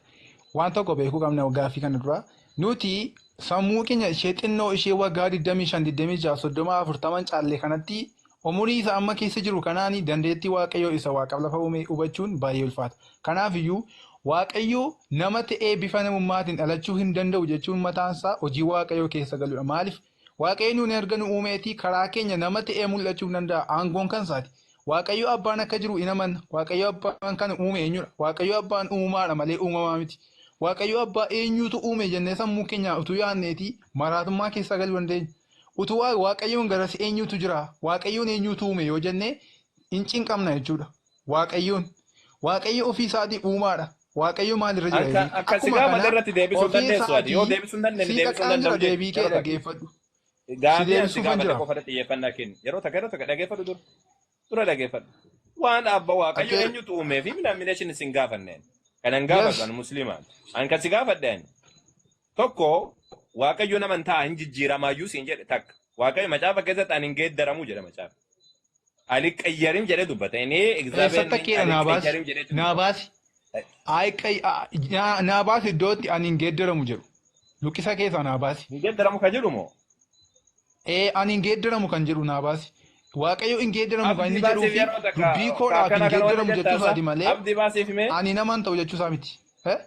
Waan tokko beekuu qabna gaaffii kana dura. Nuti sammuu keenya ishee xinnoo ishee waggaa 25, 26, 30, 40 caalle kanatti umurii isa amma keessa jiru kanaan dandeettii Waaqayyoo isa Waaqaaf lafa uume hubachuun baay'ee ulfaata. Kanaaf iyyuu Waaqayyo nama ta'ee bifa namummaatiin dhalachuu hin danda'u jechuun mataan isaa hojii Waaqayyoo keessa galuudha. Maaliif? Waaqayyo nuun erga nu uumeetii karaa keenya nama ta'ee mul'achuu hin danda'a. Aangoon kan isaati. Waaqayyo abbaan akka jiru in amanna. Waaqayyo abbaan kan uume eenyudha? Waaqayyo abbaan uumaadha malee uumamaa miti. Waaqayyo abbaa eenyutu uume jennee sammuu keenya utuu yaadneetii maraatummaa keessa galuu dandeenya. Utuu Waaqayyoon garas eenyutu jira? Waaqayyoon eenyutu uume yoo jennee hin cinqamna jechuudha. Waaqayyoon. Waaqayyo ofii isaatii uumaadha. Waaqayyo maalirra jira Akka jedhee. akka si Akkuma gaafate kana irratti deebisuu hin ofii dandeessu ati. Yoo isaatii deebisuu hin dandeenye si deebisuu hin qaqaan jira danda'u jedhi. deebii kee Yeroo takka. dhaggeeffadhu. Si Gaafii ani si deebisuufan gaafate jira. qofa irratti xiyyeeffannaa kenni. Yeroo takka dhaggeeffadhu dura. Dura dhaggeeffadhu. Waan abba Waaqayyo Dhagge eenyutu uumee fi minaamination isin gaafanneen. Kan an gaafadhu Yes. ani musliimaan. An kan si gaafadhe ani. Tokko, Waaqayyo nama hin ta'a, hin jijjiiramaayyuu siin jedhe takka. Waaqayyo macaafa keessatti ani hin geeddaramuu jedha macaafa. Ali qayyarim jedhee dubbata. Inni Eessatti akkeedha naa baasi. qayyarim jedhee Naa dubbata. baasi. Ay naa baasi iddootti ani hin geeddaramu jedhu. Luqqisa keessaa naa baasi. Hin geeddaramu kan jedhu moo? Ee, ani hin geeddaramu kan jedhu naa baasi. Waaqayyo hin geeddaramu kan Abdii inni jedhuu baasiif fi yeroo takka dubbii koodhaaf akkana hin kana wanti geeddaramu jechuu jettaasa. isaati malee Abdii baasiif mee? ani naman ta'u jechuu isaa miti. Eh?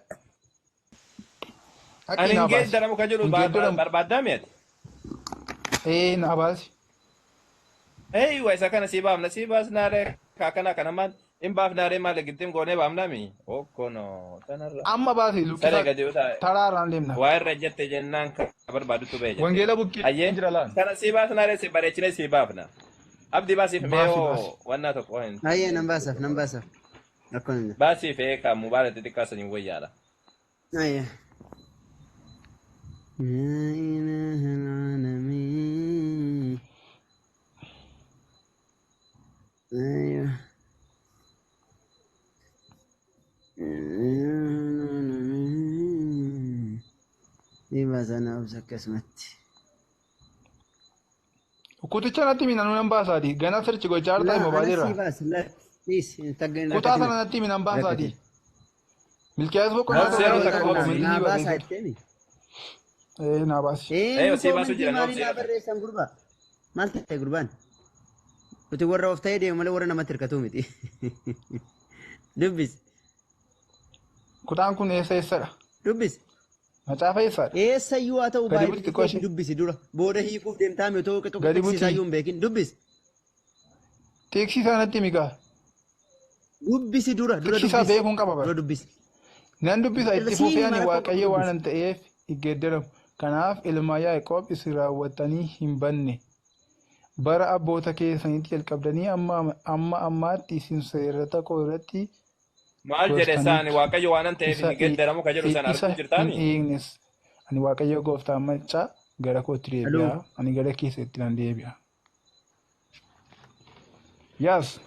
Haqqi Ani naa hin baasi. geeddaramu kan jedhu Hin geeddaramu. barbaaddaa mi'ati. Ee, naa baasi. Eeywa, isa kana sii baafna, sii baasnaaree akkana kana maal hin baafnaaree, maal gittiin goonee baafnaa mi? Okkono tanarra. Amma baasi Saree luqqisa gadi utaa taraarraan deemna. waa irra jette jennaan kan barbaadutu ba'e jette. Wangeela bukkee Ayyee jira laal. kana sii baasnaaree, si bareechine sii baafna. Abdii baasiif mee Baasi yoo baasi. wannaa tokko hin Ayyee, nan baasaaf, nan baasaaf. Rakkoon hin jiru. Baasii fe'ee kan mobaayila xixiqqaa saniin wayyaadha. Ayya. Yaa ilaaha alaalamiin. Ayya. Dhiibbaa sana obsa akkasumatti. Kuticha natti himi nan baasaati. Gana sirchi gochaa jirta Laa hima ana baay'eerra. sii baasa laa dhiis Kutaa sana natti himi nan baasaati. rakkatin. Milkiyaas boqonnaa Obsi torba yeroo keessa takka qaba obsi. koomentii Naa sii baasaa barreessitu. jetteemi. Ee naa baasi. Eenyu Sii baasuu koomentii jira maalii obsi naa yeroo takka. barreessan gurbaa? Maal ta'e gurbaan? Nuti warra of ta'ee deemu malee warra namatti hirkatu miti. Dubbis Kutaan kun eessa eessadha? dubbis. Macaafa eessadha? Eessayyuu haa ta'u Gadi baay'ee buti xiqqoo ishee. dubbisi dura. Booda hiikuuf deemtaa mi otoo tokko Gadi buti. tiksisaayyuu hin beekin. Dubbis. Tiksii isaa natti himi gaa. Dubbisi dura dura Tiksii isaa dubbisi. beekuun qaba Dura bara. dubbisi. Nan dubbisa itti Siin fufee ani hima rakkoo qabu Waaqayyo dubbisi. waanan ta'eef hin geeddaramu. Kanaaf ilma Yaaqoob isin raawwattanii hin banne. Bara abboota keessaniitti jalqabdanii amma amma ammaatti isin seerata koo irratti Maal jedhe isaani gortaniittu. Waaqayyo waanan ta'eef Isa hin geeddaramu ka jedhu sana isa arguu hin jirtaami? eegnes. Ani Waaqayyo gooftaa maccaa gara kootti Aloo. deebi'a. Ani gara keessatti nan deebi'a. Yaas.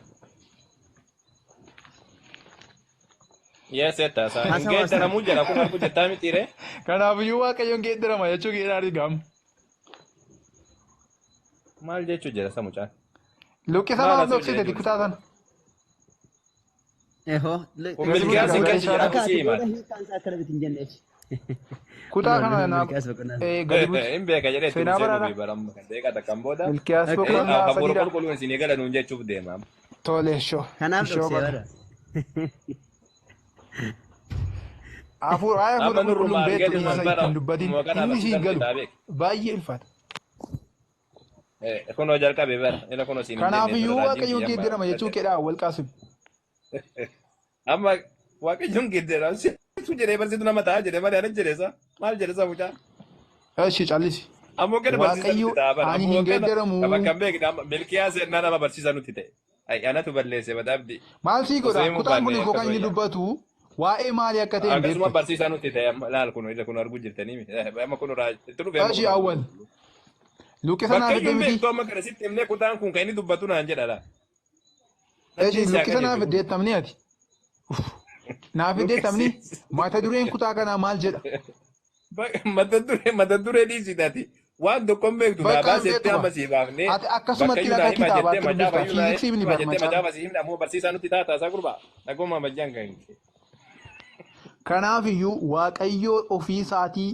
Yes, jetta isaa. Hin Haasawa haasawa. geeddaramu jedha kun arguu jirtaa mitiire? Kanaafiyyuu Waaqayyoon geeddarama jechuu keedhaa argamu. Maal jechuu jira isa mucaan? Luqqisa Maal maaf asoo jira dhoksite ijoollee? kutaa sana. Ehoo. Kun Gadi buti Milkiyaas hin gaa galchi jedha Akka kun ati sii booda himaati. hiikaan isaa akkana miti hin jenneef. Kutaa Kunoo kana naaf Milkiyaas boqonnaa. gadi buti. Hin beeka jedhee itti Seenaa nu seenuu baraadha. fi baramma kan deeqa takkan booda. Milkiyaas Akka boqonnaa Hafuura sadiidha. qulqulluun isinii gala nuun jechuuf deema. Tole shoo. Kanaaf Ishoo dhoksee baga. bara. Hafuura waa'ee Amma hafuura nurrumaa qulqulluun beektu argee isa bara ittiin dubbatin kana inni siin barsiisan galu bitaa beek. baay'ee ulfaata. Kunoo jalqabe bara ila kunoo siin hin jenne Kanaafiyyuu raajiin Waaqayyoon kiyyan geeddarama jechuu keedhaa wal qaasim. Amma Waaqayyoon geeddarama situ jedhee barsiitu nama ta'a jedhee malee ana jedheesa maal jedheesa mucaa. Eshi callisi. Ammoo kana barsiisa Waaqayyo nuti ta'a bara ani ammoo hin kana geeddaramu. bakka hin beekne amma Milkiyaas ennaa nama barsiisa nuti ta'e. Ai anatu balleesse madaabdi. Maal sii Osoo godha? himuu Kutaan kun baanne koo kan inni akkasuma dubbatu waa'ee maalii akka ta'e hin Akkasuma beektu. barsiisaa nuti ta'e amma laal kun ila kun arguu jirtanii miti. Amma kun itti dhufee amma Eshi kun awwal. Luqqisa Bakka naaf iyyuu fidde hin miti. beektu amma kana sitti himnee kutaan kun kan inni dubbatu naan jedha laa. Eshi Natti si luqqisa naaf akka fidde jettamni ati. Naaf fidde jettamni mata dureen kutaa kanaa maal jedha? Mata duree dhiisitaati. Waan tokko hin beektu naa Bakka hin baasettee beektu amma sii baafnee Ati bakka akkasumatti iyyuu naa akka hima jettee kitaabaatti macaafa dubbifta. iyyuu naa Fiiziksii ni hima bar jettee macaafa. macaafa sii himna ammoo barsiisaa nuti taata isaa gurbaa. Dhaguma majjaan kan Kanaaf iyyuu Waaqayyoo ofii isaatii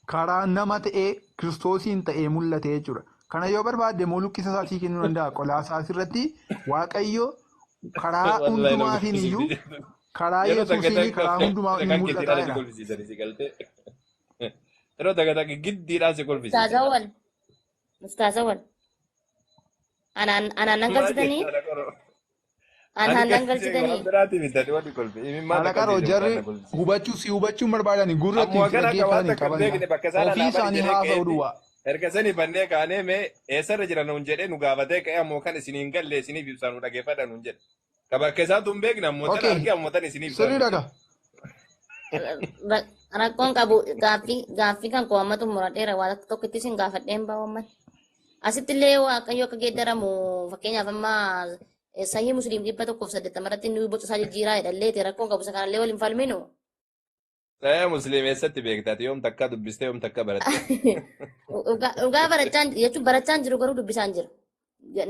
karaa nama ta'ee Kiristoosiin ta'ee mul'ate jechuudha. Kana yoo barbaadde immoo luqqisa isaatii kennuu danda'a. Qolaa isaas irratti Waaqayyo karaa Wallahi nama hundumaatiin iyyuu kolfisiisni. karaa Yeroo takka Yesuusiin takka karaa hundumaa ni kan mul'ata giddiidhaan si jedha. kolfisiisanii si galtee. Yeroo takka takka giddiidhaan si Ustaaz kolfisiisan. Awwal. Ustaaz Awwal. Anaan anaan nan Maal galchitanii? jettaa dhaqoro? Anaan Ani nan kan waan galchitanii? biraati bitanii wanti kolfi. Imimmaan Kana akka qaroo kolfisiisan jarri na kolfisiisan. hubachuu si hubachuun barbaadani gurra Ammoo ittiin si kana akka waan dhaggeeffatan hin takka hin qaban. beekne bakka isaan Ofii anaa bari isaanii jedhee haasa'u ka'eetti. duwwaa. Erga sanii bannee kaanee mee eessarra jira nuun jedhee nu gaafatee ka'ee ammoo kan isiniin hin galle isiniif ibsaa nu dhageeffadha nuun jedhe. Ka bakka isaatu hin beekne ammoo tan Okay, arge ammoo tan isiniif ibsaa sirrii nuun jedhe. dhaga. Rakkoon qabu gaaffii gaaffii kan koo amma xumuradheera waan tokkotti isin gaafadheen baawwamman. Asitti illee Waaqayyo akka geeddaramu fakkeenyaaf amma sahii musliim 180 irratti inni boca isaa jijjiiraa jedhalleeti rakkoon qabu isa kanallee waliin falminu. Ee musliim eessatti beektaati yoom takka dubbistee yoom takka baratte. Dhugaa barachaan jechuun barachaan jiru garuu dubbisaan jira.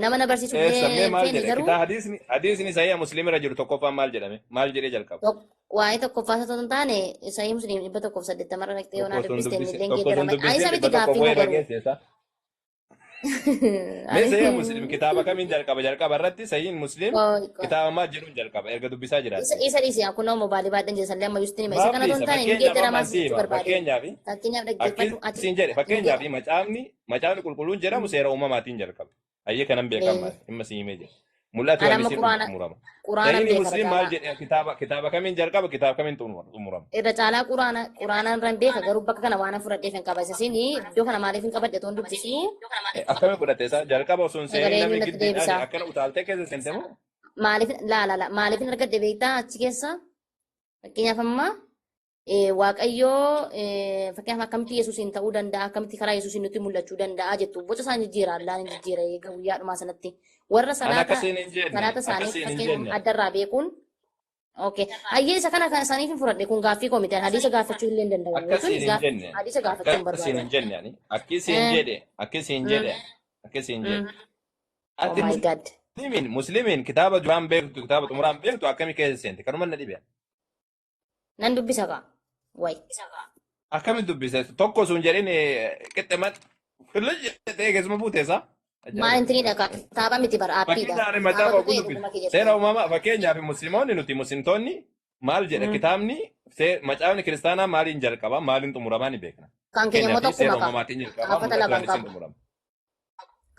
Nama na barsiisu Eessa mee illee maal feene jedhe garuu kitaa hadiisni sahii musliim irra jiru tokkoffaan maal jedhame maal jedhee jalqaba. Waa'ee tokkoffaa osoo hin taane sahii musliim 180 irra dhaqxee yoo naa Tokko sun dubbiste inni dubbise illee tokko sun geeddarama. Ani dubbisee isa miti 100 gaaffiin wayii koo garuu. dhageesse Mee sahii musliim kitaaba kamiin jalqaba jalqaba irratti sahiin musliim kitaaba maal jedhuun jalqaba erga dubbisaa Isa jiraatte. isa dhiisi kunoo mobaayilii baadheen jira sallee amma yuustiin hima isa Maaf kana osoo dhiisa hin taane inni fakkeenyaaf amma geeddaramaa si jechuu hima barbaade. fakkeenyaaf Fakkeenyaaf dhaggeeffadhu ati akkasiin jedhe fakkeenyaaf macaafni qulqulluun jedhamu seera uumamaatiin jalqaba. Ayyee kanan beekamaa dhimma si himee jira. Mul'atu Ani amma waan isiin quraana xumurama. quraana Sahiin beeka irra musliim maal caalaa. jedhe kitaaba kamiin jalqaba kitaaba kamiin xumurama. Irra caalaa quraana quraana irra hin beeka garuu bakka kana waan fudhadheef hin qaba. Isa siin iddoo kana maaliif hin qabadhe toon dubbisuu Akkamiin fudhatte isaa jalqaba osoo hin sagalee seenin eenyu namni natti giddiidhaan deebisa. akkana utaaltee keessa seente moo? Maaliif laa laa laa maaliif hin argadhe beektaa achi keessa fakkeenyaaf amma Waaqayyoo fakkeenyaaf akkamitti Yesuusiin ta'uu danda'a akkamitti karaa Yesuusiin nutti mul'achuu danda'a jettu boca isaan jijjiira Allaan hin jijjiira eega guyyaa dhumaa sanatti warra An salaata akkasiin hin jenne. salaata isaanii Akkasiin hin fakkeenyaaf jenne. addarraa beekuun okay hayyee isa kana kan isaaniif hin fudhadhe kun gaaffii koo miti ani hadiisa gaafachuu illee hin danda'u Akkasiin jechuun hin jenne. hadiisa gaafachuu hin Akkasiin barbaadu. hin jenne ani. Akkasiin jedhe. Akkasiin jedhe. Akkasiin jedhe. Oh Ati my God. muslimiin kitaaba duraan beektu kitaaba xumuraan beektu akkamii keessa seente kanuma na dhibe. Nan dubbisa kaa. Way. Akkami dubbise tokko sun jedhin qixxe jedhee keessuma buuteessa. Maal intiniidha kaa kitaaba miti bara aappiidha. Fakkeenyaaf Kitaaba macaafa tuqee oguu dhuguma dubbise. kee Seera jettee. uumamaa fakkeenyaaf musliimoonni nuti muslimtoonni maal jedha kitaabni macaafni kiristaanaa maaliin jalqaba maaliin xumuramaa ni beekna. Kan keenya immoo Fakkeenyaaf seera tokkuma kaa. uumamaatiin jalqaba Qaafata lama mul'ataan hin isiin qabu. xumurama.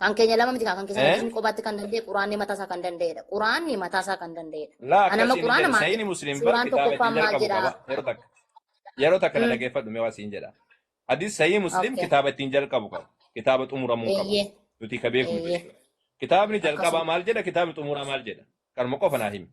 Kan keenya lama miti kaa kan keessa Eh? hadiisni kophaatti kan danda'e quraanni mataa isaa kan danda'edha. Quraanni mataa isaa kan danda'edha. Laa Ani amma akkasiin hin quraana jedhe maal sayini musliim bar suuraan kitaaba tokkoffaan ittiin maal jalqabu jedha? qaba yeroo takka yeroo takka na dhaggeeffadhu mee waa siin jedha. Hadiis sahii musliim Okay. kitaaba ittiin jalqabu qaba. Kitaaba xumuramuu qaba. Eeyyee. Nuti ka beeknu Eeyyee. jechuudha. Kitaabni jalqabaa Akkasuma. maal jedha? Kitaabni xumuraa maal jedha? Kanuma qofa naa himi.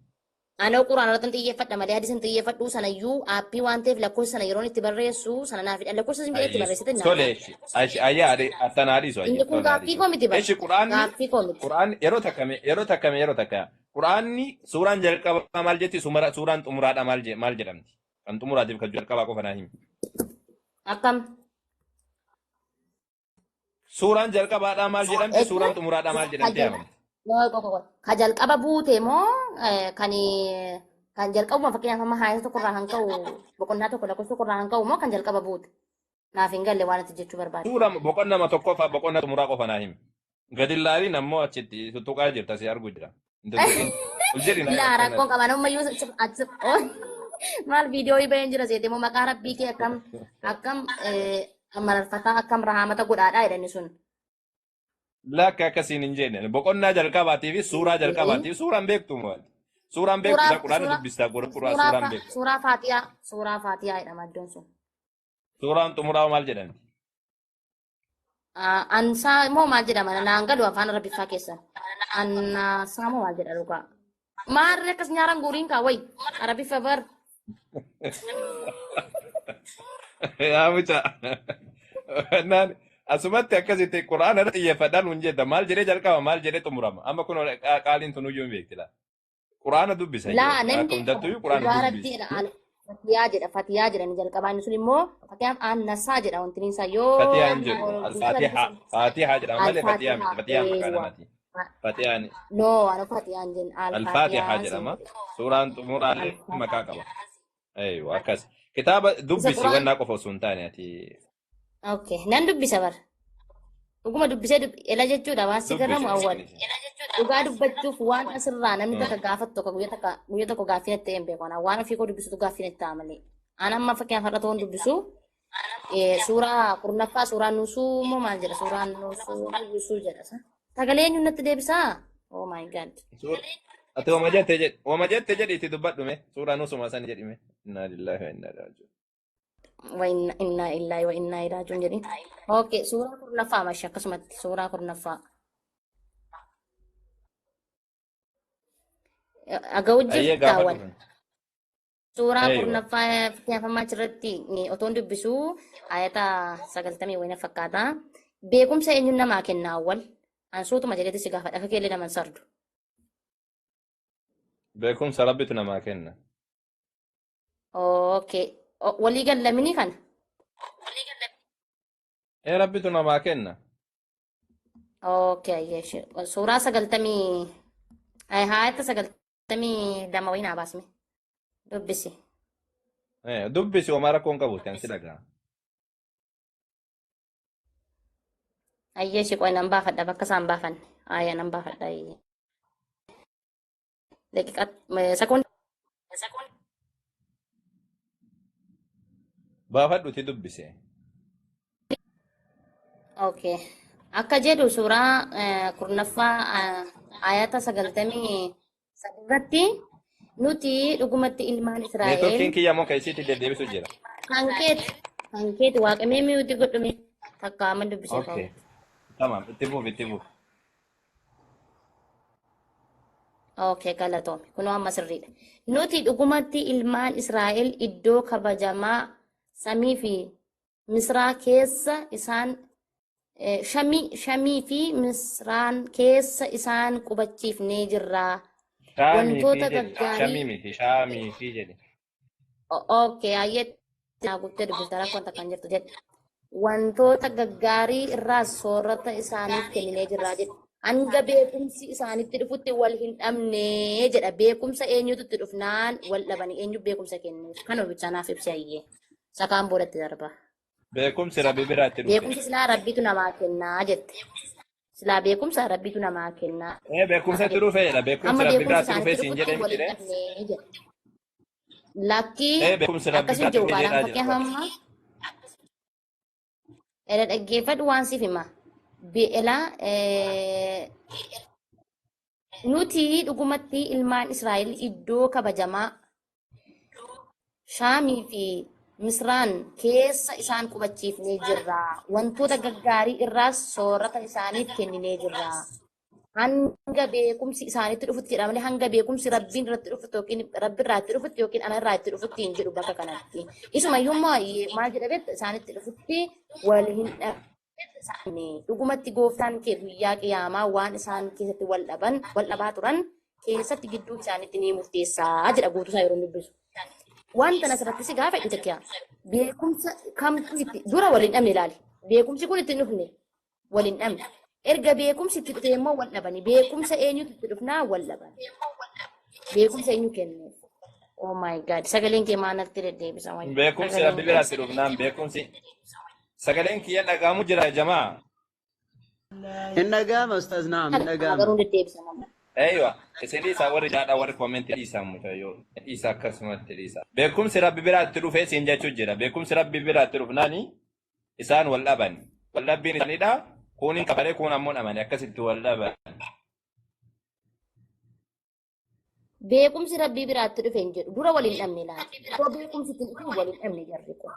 Anoo quraana irratti xiyyeeffadha malee hadiisa hin xiyyeeffadhu sanayyuu aappii waan ta'eef lakkoofsa sana yeroon itti barreessu sana naaf hidhan lakkoofsa isin jedhee itti Ayyee. barreessite naaf Tole hidhan. eshi. Ashi ayyaa ade attana hadiisu Inni ayyee. kun Tole gaaffii hadiisu. koo miti bara. Eshi quraanni Gaaffii koo miti. quraan yeroo takka yeroo takka yeroo takka quraanni suuraan jalqabaa maal jetti suuraan xumuraadha maal maal jedhamti? Kan xumuraatiif kan jalqabaa qofa naa himi. Akkam? Suuraan jalqabaadhaa maal jedhamti? Suuraan Jechuun xumuraadhaa maal ka jedhamti yaamamti? ka jalqaba buute moo kan kan jalqabuma fakkeenyaaf amma haayata tokkorraa kan ka'u boqonnaa tokko lakkoofsa tokkorraa kan ka'u moo kan jalqaba buute? Naaf hin galle waan ati jechuu barbaadde. Suura boqonnaa tokkoffaa boqonnaa xumuraa qofa naa himi. Gadi laaliin ammoo achitti tuttuqaa jirta si argu jira. Hin tuttuqin. Ol jedhi naa Laa rakkoon akkanatti. qaban ammayyuu achi maal viidiyoo baheen jira seete moo maqaa rabbii kee akkam akkam mararfataa akkam rahaamata godhaadhaa jedhani sun. Lakka akkasiin hin jenne. Boqonnaa jalqabaatii fi suuraa jalqabaatii suuraan beektu maali? Suuraan beektu Suuraa isa quraana suuraa dubbistaa qura suuraa suuraan fa beektu. suuraa faatiyaa suuraa faatiyaa jedhama iddoon sun. Suuraan xumuraa maal jedhamti? Ansaa moo maal jedhama naan galu afaan arabiffaa keessa. Ansaa moo maal jedha dhugaa. Maarri akkas nyaaraan guuriin kaa wayi arabiffa bar. Yaa mucaa. Naan asumatti akkasitti quraana irra xiyyeeffadhaan hun jedha maal jedhee jalqaba maal jedhee xumurama. Amma kun qaaliin tun iyyuu hin beekti laa. Quraana dubbisa Laa iyyuu. nan Akka beeka hundattuyyuu quraana dhugaa dubbisi. rabbii jedha al fatiyaa jedha fatiyaa jedha ni jalqabaa inni sun immoo fakkeenyaaf annasaa jedha wanti isaa yoo Fatiyaa hin jedhu. guutuu Al-Faatihaa. dubbisa Faatihaa jedhama malee fatiyaa alfaatihaa miti. Fatiyaan maqaa eewwa. namaati. Fatiyaan No ana fatiyaan jenna Al-Faatihaa alfaatihaa siin jedhama. jedhe Suuraan xumuraallee maqaa alfaatihaa. qaba. Eeywa akkas. Kitaaba Isa dubbisi quraan wannaa qofa osoo hin taane ati okay nan dubbisa bara. Dhuguma dubbisee ela jechuudha waan si dubbisi garramu awwal. dubbisi. Dhugaa dubbachuuf waan asirraa namni takka gaafatu tokko guyyaa tokko gaaffii natti ta'e hin beeku. Anaa waan ofii koo dubbisutu gaaffii natti ta'a malee. Ani amma fakkeenyaaf har'a ta'uun dubbisu suuraa kurnaffaa suuraa nusuu moo maal jedha suuraa nusuu yusuu jedha. Sagalee eenyuun natti deebisaa? Oh my God. Ati wama jette jedhi itti dubbadhu mee suuraa nusuma san jedhi mee. Innaa lillahi wa innaa ilaihi raaji'uun. Wa innaa illaahi wa innaa ilaihi raaji'uun jedhi. Okay suuraa kurnaffaa mashi akkasumatti suuraa kurnaffaa. Aga'u Ayyee jirta gaafadhu wal. kun. Suuraa Eeywa. kurnaffaa fakkeenyaaf achirratti otoon dubbisuu ayata 90 wayina fakkaata. Beekumsa eenyuun namaa kenna awwal? An suutuma jedheeti si gaafadha akka keellee naman sardu. Beekumsa rabbitu namaa kenna. Okay. Walii gallamini kana? Ee rabbitu namaa kenna. Okay ayyee suuraa 90 ayata 92 wayina baasme. Dubbisi. Dubbisi homaa rakkoon qabu kan si dhaga'a. Ayyee shi qoy nan baafadha bakka isaan baafanne. Ayya nan baafadha ayyee. Daqiiqaa sekoondii Baafadhuti dubbise. Okay. Akka jedhu suuraa kurnaffaa ayata 93 irratti nuti dhugumatti ilmaan Israa'el Neetworkiin kiyya immoo kan isiitti deddeebisu jira. Kan keeti waaqamee miyuuti godhume takka amma dubbisee qabu. Okay. Tamam itti fufi itti fufi. Okay, galatoome. Kunoo amma sirriidha. Nuti dhugumatti ilmaan Israa'el iddoo kabajamaa samii fi Misraa keessa isaan shamii fi Misraan keessa isaan qubachiifnee jirra. Shaamii fi Wantoota jedhe. gaggaarii Shamii miti. Shaamii fi jedhe. Okay, ayyetti naa guuttee dubbifta rakkoon takka hin jirtu jedhe. Wantoota gaggaarii irraas soorata isaaniif kenninee jirra jedhe. Hanga beekumsi isaanitti dhufutti wal hin dhabne jedha. Beekumsa eenyutu itti dhufnaan wal dhabani, eenyu beekumsa kennuuf? Kanuma bichaa naaf ibsi ayyee. Sakaan boodatti darba. Beekumsi Rabbi biraatti dhufe. Beekumsi silaa Rabbitu namaa kennaa jette. Silaa beekumsa Rabbitu namaa kennaa Beekumsatti jette. dhufe jedha. Beekumsi Amma Rabbi beekumsi biraatti dhufe isaanitti siin dhufutti jedhe wal miti hin ree? dhabne jedha. Lakkii Beekumsi Rabbi akkas hin biraatti jiru dhufe kaadhaan jedhaa jira. fakkeenyaaf amma era dhaggeeffadhu waan siif hima. Bi'elaa nuti dhugumatti ilmaan Israa'el iddoo kabajamaa Shaamii fi Misraan keessa isaan qubachiifnee jirra. Wantoota gaggaarii irraas soorata isaaniif kenninee jirra. Hanga beekumsi isaanitti dhufutti jedha malee hanga beekumsi Rabbiin irratti dhufutti yookiin Rabbi irraa itti dhufutti yookiin ana irraa itti dhufutti hin jedhu bakka kanatti. Isumayyuu immoo maal jedha beekta, isaanitti dhufutti wal hin dhabne. Dhugumatti gooftaan kee guyyaa qiyaamaa waan isaan keessatti wal dhaban wal dhabaa turan keessatti gidduu isaanitti ni murteessaa jedha guutuusaa yeroo dubbisu. Wanta asirratti si gaafadhu jecha beekumsa kamtu itti dura wal hin dhabne ilaali. Beekumsi kun itti hin dhufne wal hin dhabne. Erga beekumsi itti dhufe immoo wal dhabani. Beekumsa eenyutu itti dhufnaa wal dhaban. Beekumsa eenyu kennuuf? Oh my God. Sagaleen kee maal natti deddeebisa wayya. Beekumsi Sagaleen Rabbi kee. biraatti dhufnaan beekumsi sagaleen kiyya dhaga'amu jira jamaa. Hin dhaga'ama ustaaz, naam, hin Dhaga'ama garuu dhaga'ama. deddeebisa nama. Eeywa, isin dhiisaa warri jaadhaa warri koomentii dhiisaa mucayyoo. Dhiisaa akkasumatti dhiisaa. Beekumsi Rabbi biraatti dhufee siin jechuu jira. Beekumsi Rabbi biraatti dhufnaani isaan wal dhaban. Wal dhabbiin isaaniidha. Kuun hin kafaree kuun ammoo dhamane akkasitti wal dhaban. Beekumsi Rabbii biraatti dhufe hin jedhu. Dura wal hin dhabne laata. Otoo beekumsi itti hin dhufin wal hin dhabne jarri kun.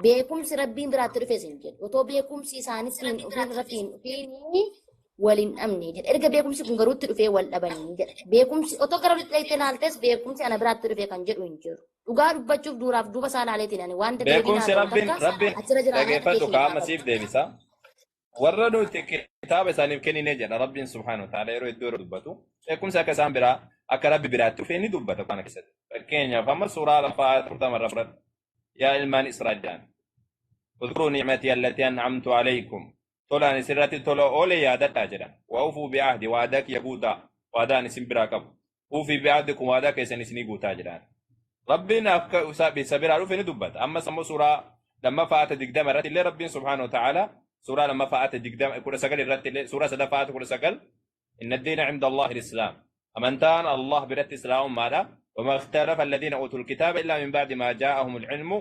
Beekumsi Rabbiin biraatti dhufes hin jedhu. Otoo beekumsi isaanitti hin dhufin irratti hin dhufin wal hin dhabne jedha. Erga beekumsi kun garuu itti dhufee wal dhabanii jedha. Beekumsi otoo gara walitti dhayitee ilaaltes beekumsi ana biraatti dhufe kan jedhu hin jiru. Dhugaa dubbachuuf duuraaf duuba isaa ilaaleetiin ani waan deddeebiin Beekumsi haasa'u Rabbiin takka Rabbiin achirra jiraannaan dhageeffadhu dhufee qaama gaafadhu. siif deebisa. Warra nuti kitaaba isaaniif kennine jedha Rabbiin subhaanahu wa ta'ala yeroo iddoo yeroo dubbatu beekumsi akka isaan biraa akka Rabbi biraatti dhufee ni dubbata quraana keessatti. Fakkeenyaaf amma suuraa lafaa 40 irra fudhadhu. Yaa ilmaan Israa'el jedhan. Udkuruu ni'matii allatii an'amtu alaykum. Tolaan isinirratti tola oole yaadadhaa jedhan. Wa ufuu bi'ahdi waadaa kiyya guutaa waadaan isin biraa qabu. Uufii bi'ahdikum waadaa keessan isinii guutaa jedhaan. Rabbiin akka isa biraa dhufe ni dubbata. Ammas ammoo suuraa lammaffaa aata 20 irratti illee Rabbiin subhaanahu wa ta'ala suuraa lammaffaa aata 20 19 irratti illee suuraa sadaffaa aata 19 inna diina cinda Allahi al-Islaam. Amantaan Allah biratti Islaamummaadha. Wama ikhtalafa alladhiina utul kitaaba illaa min ba'di maa jaa'ahumul ilmu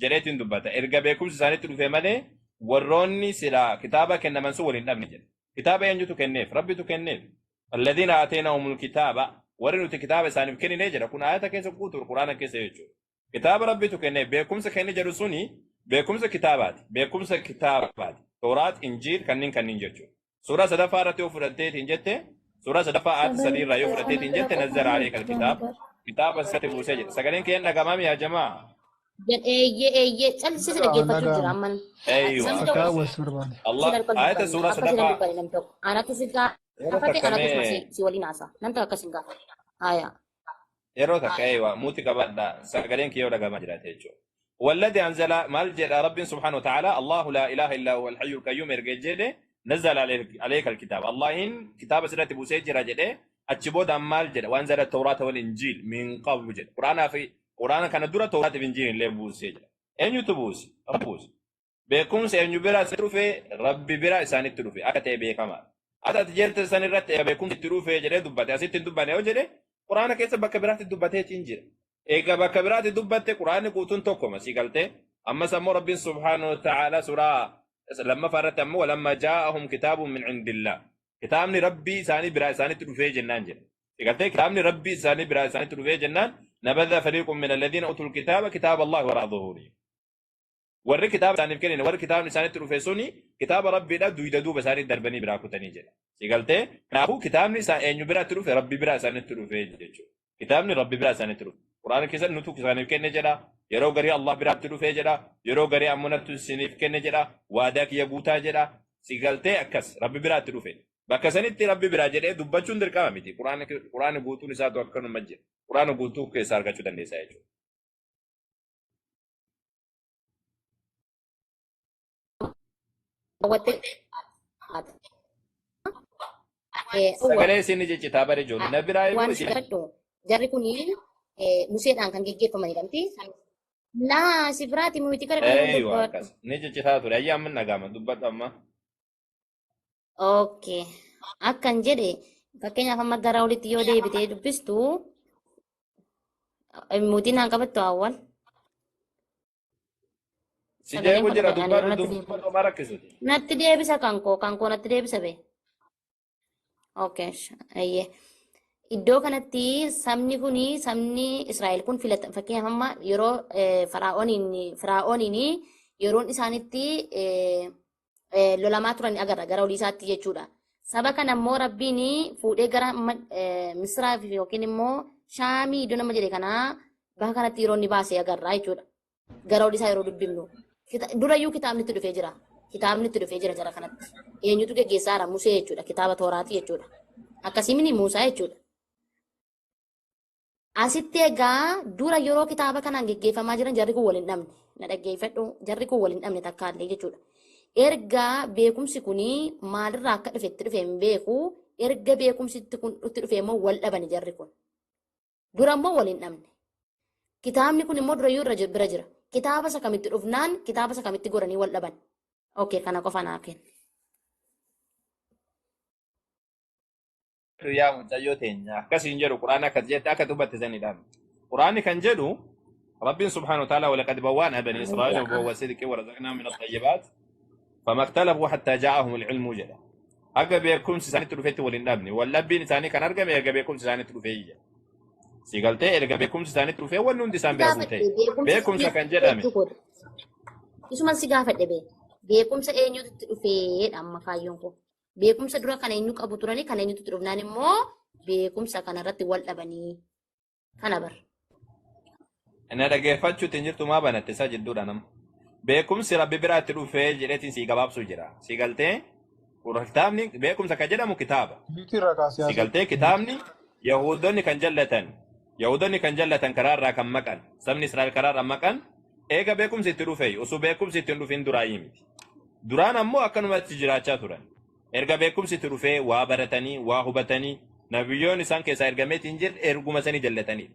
jedheetiin dubbata. Erga beekumsi isaanitti dhufe malee warroonni silaa kitaaba kennaman sun wal hin dhabne jedha. Kitaaba eenyutu kenneef? Rabbitu kenneef. Alladhiina aateenahumul kitaaba warri nuti kitaaba isaaniif kennine jedha. Kun ayata keessa guutuu Quraana keessa jechuudha. Kitaaba Rabbitu kenneef beekumsa kenne jedhu suni beekumsa kitaabaati. Beekumsa kitaabaati. Tooraat, Injiil kanneen kanneen jechuudha. Suuraa sadaffaa irratti yoo fudhatteetiin jette suuraa sadaffaa aayata 3 irraa yoo fudhatteetiin jette nazzala aleeka kitaab kitaaba sirratti buusee jedha. Sagaleen kee hin dhagamaami yaa jamaa? Eeyyee eeyyee callisee si dhaggeeffachuu jira amman. Eeywa. Namni Akka tokko wal si barbaade. Allah si darban ayata dubbanne suuraa akka si sadaffaa dubbanne namni tokko anatu si yeroo gaafate takka anatu mee si waliin haasa'a namni tokko akkas hin gaafate. Haaya. Yeroo takka eeywa muuti qabadha sagaleen kee yoo dhagamaa jiraate jechuudha. Walladhi anzala maal jedha Rabbiin subhaanahu wa ta'ala Allahu laa ilaaha illaa huwa al-hayyul qayyuum erga jedhe nazzala alayka al-kitaaba Allahin kitaaba sirratti buusee jira jedhe achi booda maal jedha waan zala tawraata wal injiil min qablu jedha Quraanaa fi Quraana kana dura tawraata fi injiil illee buusee jira. Eenyutu buuse? Rabbi buuse. Beekumsi eenyu bira isaanitti dhufe? Rabbi bira isaanitti dhufe akka ta'e beekamaadha. Ati ati jette san irratti eega beekumsi itti dhufe jedhee dubbate asitti hin dubbanne yoo jedhe Quraana keessa bakka biraatti dubbateetiin jira. Eega bakka biraatti dubbatte Quraanni guutuun tokkoma si galtee. Ammas ammoo Rabbiin subhaanahu wa ta'ala suuraa lammaffaa irratti ammoo walamma jaa'ahum kitaabun min indillah. Kitaabni Rabbii isaanii biraa isaanitti dhufee jennaan jedha. Si galtee kitaabni Rabbii isaanii biraa isaanitti dhufee jennaan nabadha fariiqun min alladhiina utul kitaaba kitaaba Allahi waraa zuhuurihim. Warri kitaaba isaaniif kennine, warri kitaabni isaanitti dhufe suni kitaaba Rabbiidha duyda duuba isaanii darbanii biraa kutanii jedha. Si galtee? Kanaafuu kitaabni isaa eenyu biraatti dhufe? Rabbi biraa isaanitti dhufe jechuudha. Kitaabni Rabbi biraa isaanitti dhufe. Quraana keessatti nutu isaaniif kenne jedha. Yeroo garii Allah biraatti dhufe jedha. Yeroo garii ammoo nattu isiniif kenne jedha. Waadaa kiyya guutaa jedha. Si galtee akkas Rabbi biraatti dhufe. Bakka sanitti Rabbi biraa jedhee dubbachuun dirqama miti. Quraanni guutuun isaatu akkanuma jira. Quraana guutuu keessaa argachuu dandeessa jechuudha. Hawwattee Sagalee isin jeccitaa bare ijoollee. Na biraa waan immoo si isin. gaafadhu jarri kuni Museedhaan kan geggeeffamanidha miti. Laa si biraati miti gara kana Eeywa dubbadhu. akkas. Ni jeccitaa ture. Ayyaa amma nagaama dubbadhu amma. Okay. Akkan jedhe fakkeenyaaf amma gara olitti yoo deebitee dubbistu mootiin naan qabattu awwal. Si Sagaleen jeequ kun jira ani yeroo dubbadhu natti deebisa. dubbadhu ma rakkisuti. Natti deebisa kan koo natti deebisa bee. Okay. Ayyee. Iddoo kanatti sabni kuni, sabni Israa'el kun filata. Fakkeenyaaf amma yeroo Firaa'ooniin yeroon isaanitti lolamaa turan agarra gara olii isaatti jechuudha. Saba kana immoo Rabbiin fuudhee gara Misraa yookiin immoo Shaamii iddoo nama jedhe kanaa bakka kanatti yeroo inni baasee agarra jechuudha. Gara olii isaa yeroo dubbifnu. Durayyuu kitaabni itti dhufee jira. Kitaabni itti dhufee jira jara kanatti. Eenyutu geggeessaa jira? Musee jechuudha. Kitaaba Tooraati jechuudha. Akkasiimini Muusaa jechuudha. Asitti egaa dura yeroo kitaaba kanaan geggeeffamaa jiran jarri kun wal hin dhabne. Na dhaggeeffadhu, jarri kun wal hin dhabne takkaallee jechuudha. Erga beekumsi kun maalirraa akka dhufe itti dhufe hin beeku. Erga beekumsi itti kun itti dhufe immoo wal dhabani jarri kun. Dura immoo wal hin dhabne. Kitaabni kun immoo durayyuu irra bira jira. Kitaaba isa kamitti dhufnaan kitaaba isa kamitti goranii wal dhaban? Okay, kana qofa naa kenna. Yaa mucayyoo teenya akkasiin jedhu Quraana akkas jette akka dubbatte sanidha. Quraanni kan jedhu Rabbiin سبحانه وتعالى ولقد بوأنا بني إسرائيل مبوأ صدق ورزقناهم من الطيبات فما اختلفوا حتى جاءهم العلم jedha. Akka beekumsi isaanitti dhufetti wal hin dhabne. Wallabbiin isaanii kan argame erga beekumsi isaanitti dhufee iyya. Si galtee erga beekumsi isaanitti dhufee wanni hundi isaan bira Gaafadhe guute. beekumsa Beekumsa kan jedhame jechuudha. Isuman si gaafadhe bee. Beekumsa eenyutu itti dhufeedha amma kaayyoon koo. Beekumsa dura kan eenyu qabu turanii kan eenyutu itti dhufnaan immoo beekumsa kanarratti wal dhabanii kana bar. Na dhaggeeffachuutti hin jirtu maa banatte isaa jidduudha nama. Beekumsi Rabbi biraatti dhufee jedheetiin si gabaabsuu jira. Si galtee kitaabni beekumsa kan jedhamu kitaaba. Mute irraa kaasee Si haasa'u. galtee kitaabni Yahudoonni kan jallatan karaa irraa kan maqan, sabni Israa'el karaa irraa maqan eega beekumsi itti dhufe, osoo beekumsi itti hin dhufin duraayii miti. Duraan ammoo akkanumatti jiraachaa turan. Erga beekumsi itti dhufee waa baratanii waa hubatanii nabiyyoon isaan keessaa ergameetiin jirre erguma sanii jallatanii.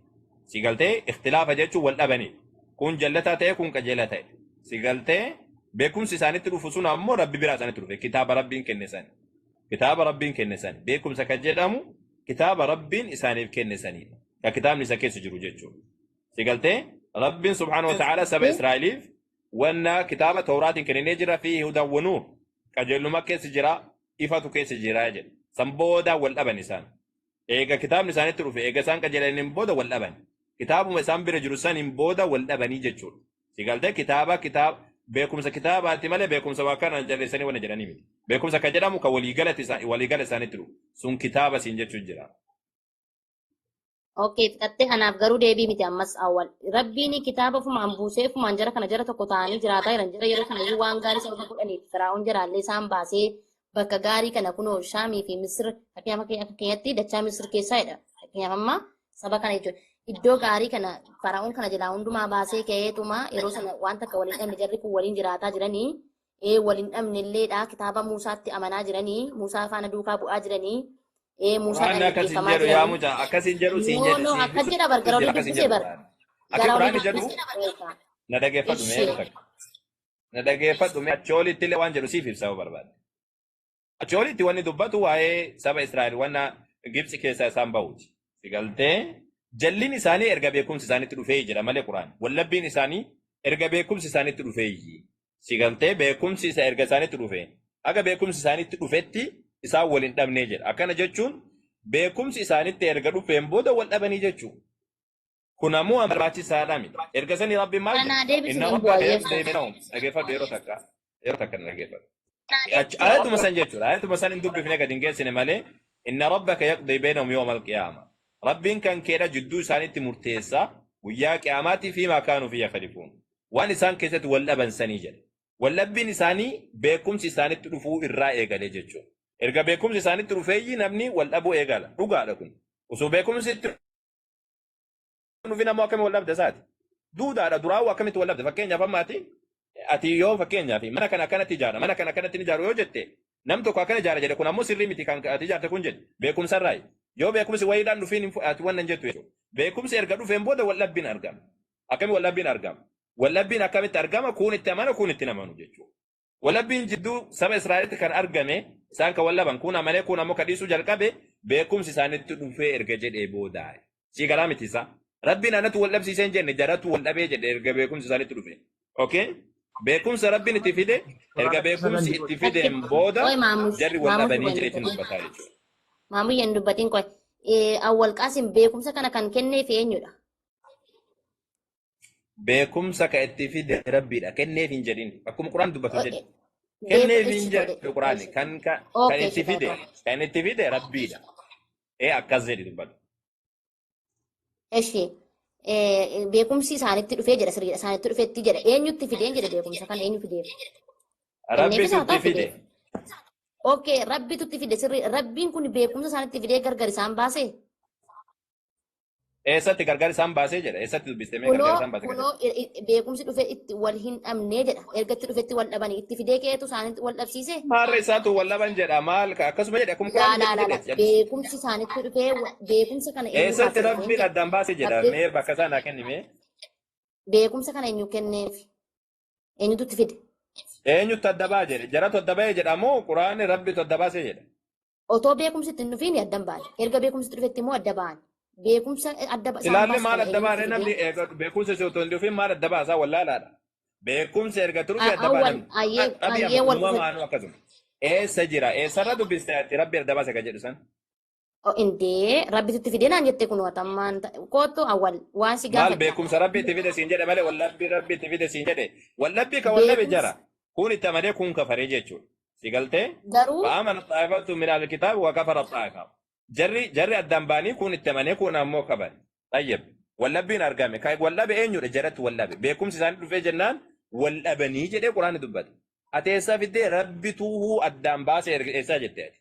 Si galtee ikhtilaafa jechuun wal dhabanii. Kun jallataa ta'e, kun qajeelaa ta'e. Si galtee beekumsi isaanitti dhufu sun ammoo Rabbi biraa isaanitti dhufe, kitaaba Rabbiin kenne sani. Kitaaba Rabbiin kenne sani. Beekumsa kan jedhamu kitaaba Rabbiin isaaniif kenne sanidha. Ka kitaabni isa keessa jiru jechuudha. Si galtee Rabbiin سبحانه وتعالى saba Israa'eliif wanna kitaaba Tawraatiin kennee jira, فيه هدى ونور. Qajeelummaa keessa jira, ifatu keessa jira jedha. San booda wal dhaban isaan. Eega kitaabni isaanitti dhufe, eega isaan qajeelaniin booda wal dhaban. Kitaabuma isaan bira jiru saniin booda wal dhabanii jechuudha. Si galtee kitaaba beekumsa kitaabaati malee beekumsa waa kanaan jalleessanii wanna jedhanii miti. Beekumsa kan jedhamu kan waliigala isaanitti dhufu. Sun kitaaba siin jechuun jira. Okay, fixattee anaaf garuu deebii miti ammas awwal. Rabbiin kitaaba ofumaan buusee ofumaan jara kana jara tokko ta'anii jiraataa jiran, jara yeroo sana waan gaarii sababa godhaniif Firaa'oon jaraallee isaan baasee bakka gaarii kana kunoo Shaamii fi Misir, fakkeenyaaf akka keenyatti dachaa Misir keessaa jedha. Fakkeenyaaf amma saba kana jechuudha. Iddoo gaarii kana Firaa'oon kana jalaa hundumaa baasee ka'eetuma yeroo sana waan takka waliin dhabne, jarri kun waliin jiraataa jiranii waliin dhabne illeedha, kitaaba Muusaatti amanaa jiranii, Muusaa faana duukaa bu'aa jiranii, Muusaadhaan Quraanni akkas hin geggeeffamaa jedhu yaa jiranii. mucaa, akkas hin jedhu siin No, jedhe no, siin akkas jedha bar, gara olii akkas hin dubbisee jedhu bar. Quraanni. Akka Gara olii Quraanni jedhu dubbisee. Na dhageeffadhu mee Ishee. takka. Na dhageeffadhu mee, achi olitti illee waan jedhu siif ibsa yoo barbaade. Achi olitti wanni dubbatu waa'ee saba Israa'el wanna Gibxi keessaa isaan bahuuti. Si galtee jalliin isaanii erga beekumsi isaanitti dhufee jira malee Quraan. Wallabbiin isaanii erga beekumsi isaanitti dhufee. Si galtee beekumsi isa erga isaanitti dhufe. Aga beekumsi isaanitti dhufetti isaan wal hin dhabnee jedha. Akkana jechuun beekumsi isaanitti erga dhufeen booda wal dhabanii jechuudha. Kun ammoo waan barbaachisaadha miti. Erga sanii Rabbiin maal jedhe? Kanaa deebisi Inna hin rabbaka bu'aa yaqdii bainahum. Dhageeffadhu yeroo takka. Yeroo takka na dhageeffadhu. Ayatuma san jechuudha. Ayatuma san hin dubbifne gadi hin geessine malee inna rabbaka yaqdii bainahum yawma alqiyaama. Rabbiin kan keedha jidduu isaaniitti murteessa guyyaa qiyaamaatii fi maa kaanuu fi yakhtalifuun. Waan isaan keessatti wal dhaban sanii jedhe. Wal dhabbiin isaanii beekumsi isaanitti dhufuu irraa eegale jechuudha. Erga beekumsi isaanitti dhufeeyyi namni wal dhabuu eegala. Dhugaadha kun. Osoo beekumsi itti dhufin ammoo akkamitti wal dhabda isaati? Duudaadha duraawuu akkamitti wal dhabda? Fakkeenyaaf ammaati ati yoo fakkeenyaaf mana kana akkanatti ijaara mana kana akkanatti ijaaru yoo jette, nam tokko akkana ijaara jedhe, kun ammoo sirrii miti kan ati ijaarte kun jedhe beekumsarraayi. Yoo beekumsi wayiidhaan dhufiin ati wannan jettu jechuudha. Beekumsi erga dhufeen booda wal dhabbiin argama. Akkami wal dhabbiin argama? Wal dhabbiin akkamitti argama? Kuun itti amanu, kuun itti hin amanu jechuudha. Wal dhabbiin jidduu saba Israa'elitti kan argame, isaan kan wal dhaban kuun amanee kuun ammoo ka dhiisuu jalqabe beekumsi isaanitti dhufee erga jedhee booda. Sii galaa miti isaa. Rabbiin anatu wal dhabsiisee hin jenne, jaratu wal dhabee jedhe erga beekumsi isaanitti dhufe. Okay? Beekumsa Rabbiin itti fide, erga beekumsi itti fideen booda Qoy Maamush, jarri wal Maamush dhabanii qoy hin jedheetiin dubbatin. dubbataa jechuudha. Maamush hin dubbatin qoy. Awwal Qaasim, beekumsa kana kan kenneef eenyudha? Beekumsa ka itti fide Rabbiidha. Kenneef hin jedhin. Akkuma Quraan dubbatu jedhe. Kenneef hin jedhu Quraani. Kan itti fide kan itti fide Rabbiidha. Akkas jedhi dubbatu. Eshi, beekumsi isaanitti dhufee jedha, sirriidha, isaanitti dhufeetti jedha. Eenyutti fideen jedhe? Beekumsa kana eenyu fideef? Rabbitu Kenneefis haa itti ta'u fide. fideef. Okay, Rabbitu itti fide, sirriidha. Rabbiin kun beekumsa isaanitti fidee gargar isaan baasee? Eessatti gargar isaan baasee jedha? Eessatti dubbiste mee gargar Kunoo isaan baasee kunoo jedha? Beekumsi dhufee itti wal hin dhabnee jedha. Erga itti dhufetti wal dhabanii itti fidee keetu isaanitti wal dhabsiise? Maarra isaatu wal dhaban jedha, maal ka akkasuma jedhe, akkuma Laa Quraan laa jedhu laa laa jedhe jallis. Beekumsi isaanitti dhufee beekumsa kana eenyu Eessatti irraa fidee Rabbiin jedha? addaan baasee jedha? Rabbi Mee bakka isaa naa kenni mee. Beekumsa kana eenyu kenneef? Eenyutu itti fide? Eenyutti adda baa jedhe? Jaratu adda ba'ee jedha moo Quraanni Rabbitu adda baasee jedha? Otoo beekumsi itti hin dhufiin adda hin baane. Erga beekumsi itti dhufetti immoo adda ba'an. Beekumsa adda isaan Ilaalli baasu maal kana adda eenyutu baane namni fidee? eega beekumsa osoo hin dhufin maal adda baasaa? Wallaalaadha. Beekumsa erga turufi adda baa Awwal namni. ayyee Dhabii ayyee amma wal dhufe. uumamaanuu akkasuma. Eessa jira? Eessarra dubbiste ati Rabbi adda baase kan jedhu san? Oh, indee Rabbitu itti fidee naan jette, kun watammaan kootu awwal waan si Maal gaafadha. beekumsa Rabbi itti fide siin jedhe malee wallabbii Rabbi itti fide siin jedhe. Wallabbii kan wallabe Beekumsa jara. Kun itti amanee kun kafaree jechuudha. Si galtee? Garuu فآمن طائفة من أهل الكتاب وكفر طائفة. Jarri addaan baanii kun itti amanee kun ammoo kafare. طيب. Wallabbiin argame. Kan wallabe eenyudha? Jaratti wallabe. Beekumsi isaanii dhufee jennaan wal dhabanii jedhee Quraanni dubbata. Ati eessaa fiddee Rabbituuhuu addaan baasee eessaa jettee ati?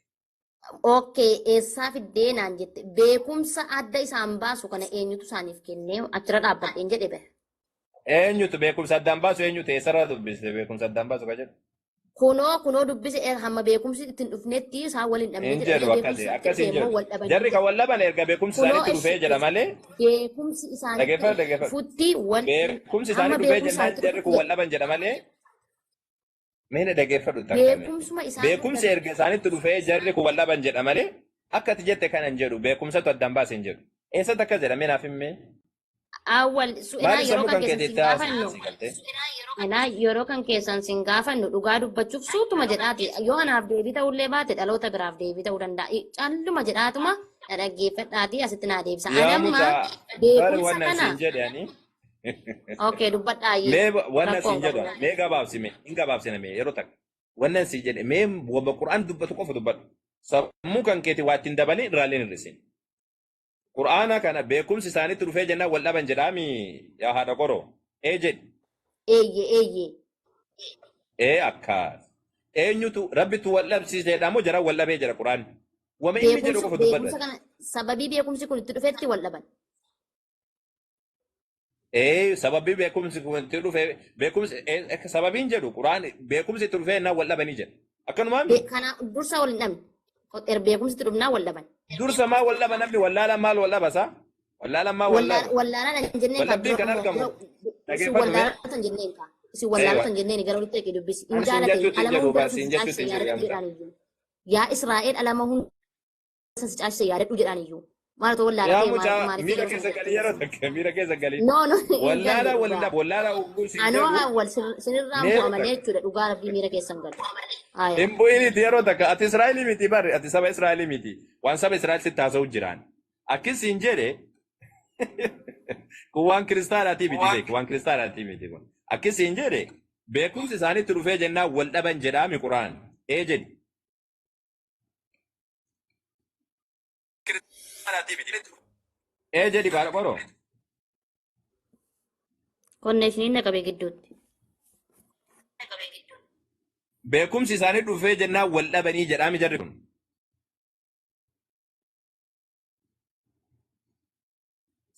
Okay, eessaa fiddee naan jette. Beekumsa adda isaan baasu kana eenyutu isaaniif kennee achirra dhaabbadheen jedhe bare. Eenyutu beekumsa addaan baasu, eenyutu, eessarraa dubbiste beekumsa addaan baasu kan jedhu? Kunoo dubbise, hamma beekumsi ittiin dhufnetti isaan wal hin dhabne Hin jedhe. jedhu Erga akkasi beekumsi itti akkasi dhufe hin immoo jedhu. wal dhabanii Jarri kan jedhe. wal dhaban erga beekumsi Kunoo isaaniitti dhufee jedha malee. Beekumsi isaanitti Dhageeffadhu, dhageeffadhu. dhufutti wal Beekumsi hamma isaanii dhufee beekumsi jennaan isaanitti jarri kun dhufutti wal dhaban jedha malee. Mee na dhageeffadhu takka mee. Beekumsuma isaan Beekumsi erga isaanitti dhufee jarri kun wal dhaban jedha malee akka ati jette kana hin jedhu, beekumsatu addaan baase hin jedhu. Eessatti akkas jedha mee naaf himmee? Awwal su'inaa Maaliif yeroo sammuu kan kan keessan keetii sin itti haasofte gaafannu si galtee? Anaa yeroo kan keessan sin gaafannu, dhugaa dubbachuuf suutuma jedhaati. Yoo anaaf deebii ta'ullee baate dhaloota biraaf deebii ta'uu danda'a. Calluma jedhaatuma na dhaggeeffadhaati asitti naa deebisa. Ani Yaa amma mucaa bari beekumsa wannan kana siin jedhe ani. Okay, dubbadhaayyee. Mee wannan Rakkoon siin jedhu qabu. mee gabaabsi, mee hin gabaabsina, mee yeroo takka. Wannan siin jedhe mee wabba Qur'aan dubbatu qofa dubbadhu. Sammuu kan keetii waa ittiin dabalin, irraallee hin hir'isin. Qur'aana kana beekumsi isaanitti dhufee jennaan wal dhaban jedhaami yaa haadha qoroo. Ee jedhi. Eeyye, eeyye. Ee, akkas. Eenyutu, Rabbitu wal dhabsiise jedha moo jara wal dhabee jedha Qur'aanni? Wama inni jedhu Beekumsa qofa dubbadhu. Beekumsa kana sababii beekumsi kun itti dhufetti wal dhaban. Ee, sababii beekumsi kun itti dhufe, beekumsi sababiin jedhu Qur'aan beekumsi itti dhufee jennaan wal dhabanii jedha. Akkanumaa miti. Kana dursa wal hin dhabne. Beekumsi itti dhufnaa wal dhaban. Dursa maal wal dhaba namni? Wallaalaan maal wal dhaba isaa? Wallaalaan maal wal dhaba? Wallaalaan hin jenneen kaa Wallabbiin dura kan argamu. dura isin Dhageeffadhu mee. wallaalaa tan jenneen kaa. Isin wallaalaa tan jenneen, gara walitti dhaqee dubbisi. Hin Ani siin jaalate jechuutti hin alama jedhu hunda baa siin si jechuutti caalchise hin jedhu yaadadhu yaa mucaa. jedhaan iyyuu. Yaa Israa'el, alama hunda si caalchise yaadadhu jedhaan iyyuu. Maal otoo wallaalaa Yaa ta'e mucaa maaliif miira yeroo keessa sana galii, yeroo takka miira keessa galii. No, no, hin galle Wallaalaa wal dhugaa. dhabu, wallaalaa ugguu siin Anoo jedhu awwal sinirraan mee bu'a yeroo malee takka. jechuudha, dhugaa Rabbii miira keessan galu. Aya. Hin bu'initi yeroo takka, ati Israa'elii miti bari, ati saba Israa'elii miti, waan saba Israa'el sitti haasa'u jiraan. Akkas siin jedhe. Kun waan kiristaanaatii miti beeku. Waan kiristaanaatii miti kun. Akkasiin jedhe beekumsi isaaniitti dhufee jennaan wal dhaban jedhaami Quraan. Ee jedhi. Ee jedhi baala qoroo. Konneeshiniin na qabe gidduutti. Beekumsi isaanii dhufee jennaan wal dhabanii jedhaami jarri kun.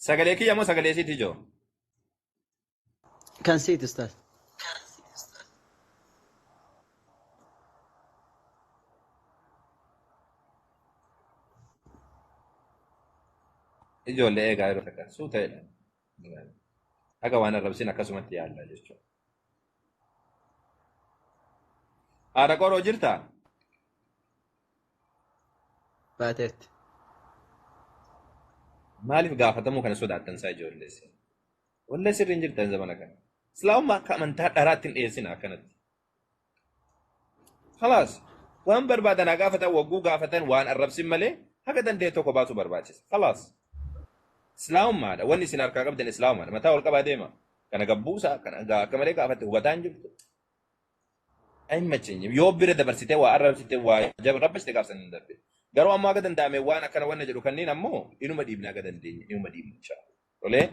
Sagalee kiyya moo sagalee siiti ijoo? Kan siiti ustaaz. Ijoollee eegaa yeroo takka suu ta'edha. Haga waan arrabsin akkasumatti yaalla jechuudha. Haadha qoroo jirtaa? Baateerti. Maaliif gaafatamuu kana sodaattan isaa ijoollee? Wallee sirriin jirtan zamana kana. Islaamummaa akka amantaa dharaatti hin dhiyeessina akkanatti. Khalaas waan barbaadan haa gaafatan wagguu gaafatan waan arrabsin malee haga danda'e tokko baasuu barbaachisa. Khalaas islaamummaadha. Wanni isin harkaa qabdan islaamummaadha. Mataa ol qabaa deema. Kana gabbuusaa kana akka malee gaafatte hubataa hin jirtu. Hin macheenye. Yoo bira dabarsitee waa arrabsite waa rabbiste gaafsan hin darbe. Garuu ammoo haga danda'ame waan akkana wanna jedhu kanneen ammoo inuma dhiibna haga dandeenye inuma dhiibna inshallah. Tolee.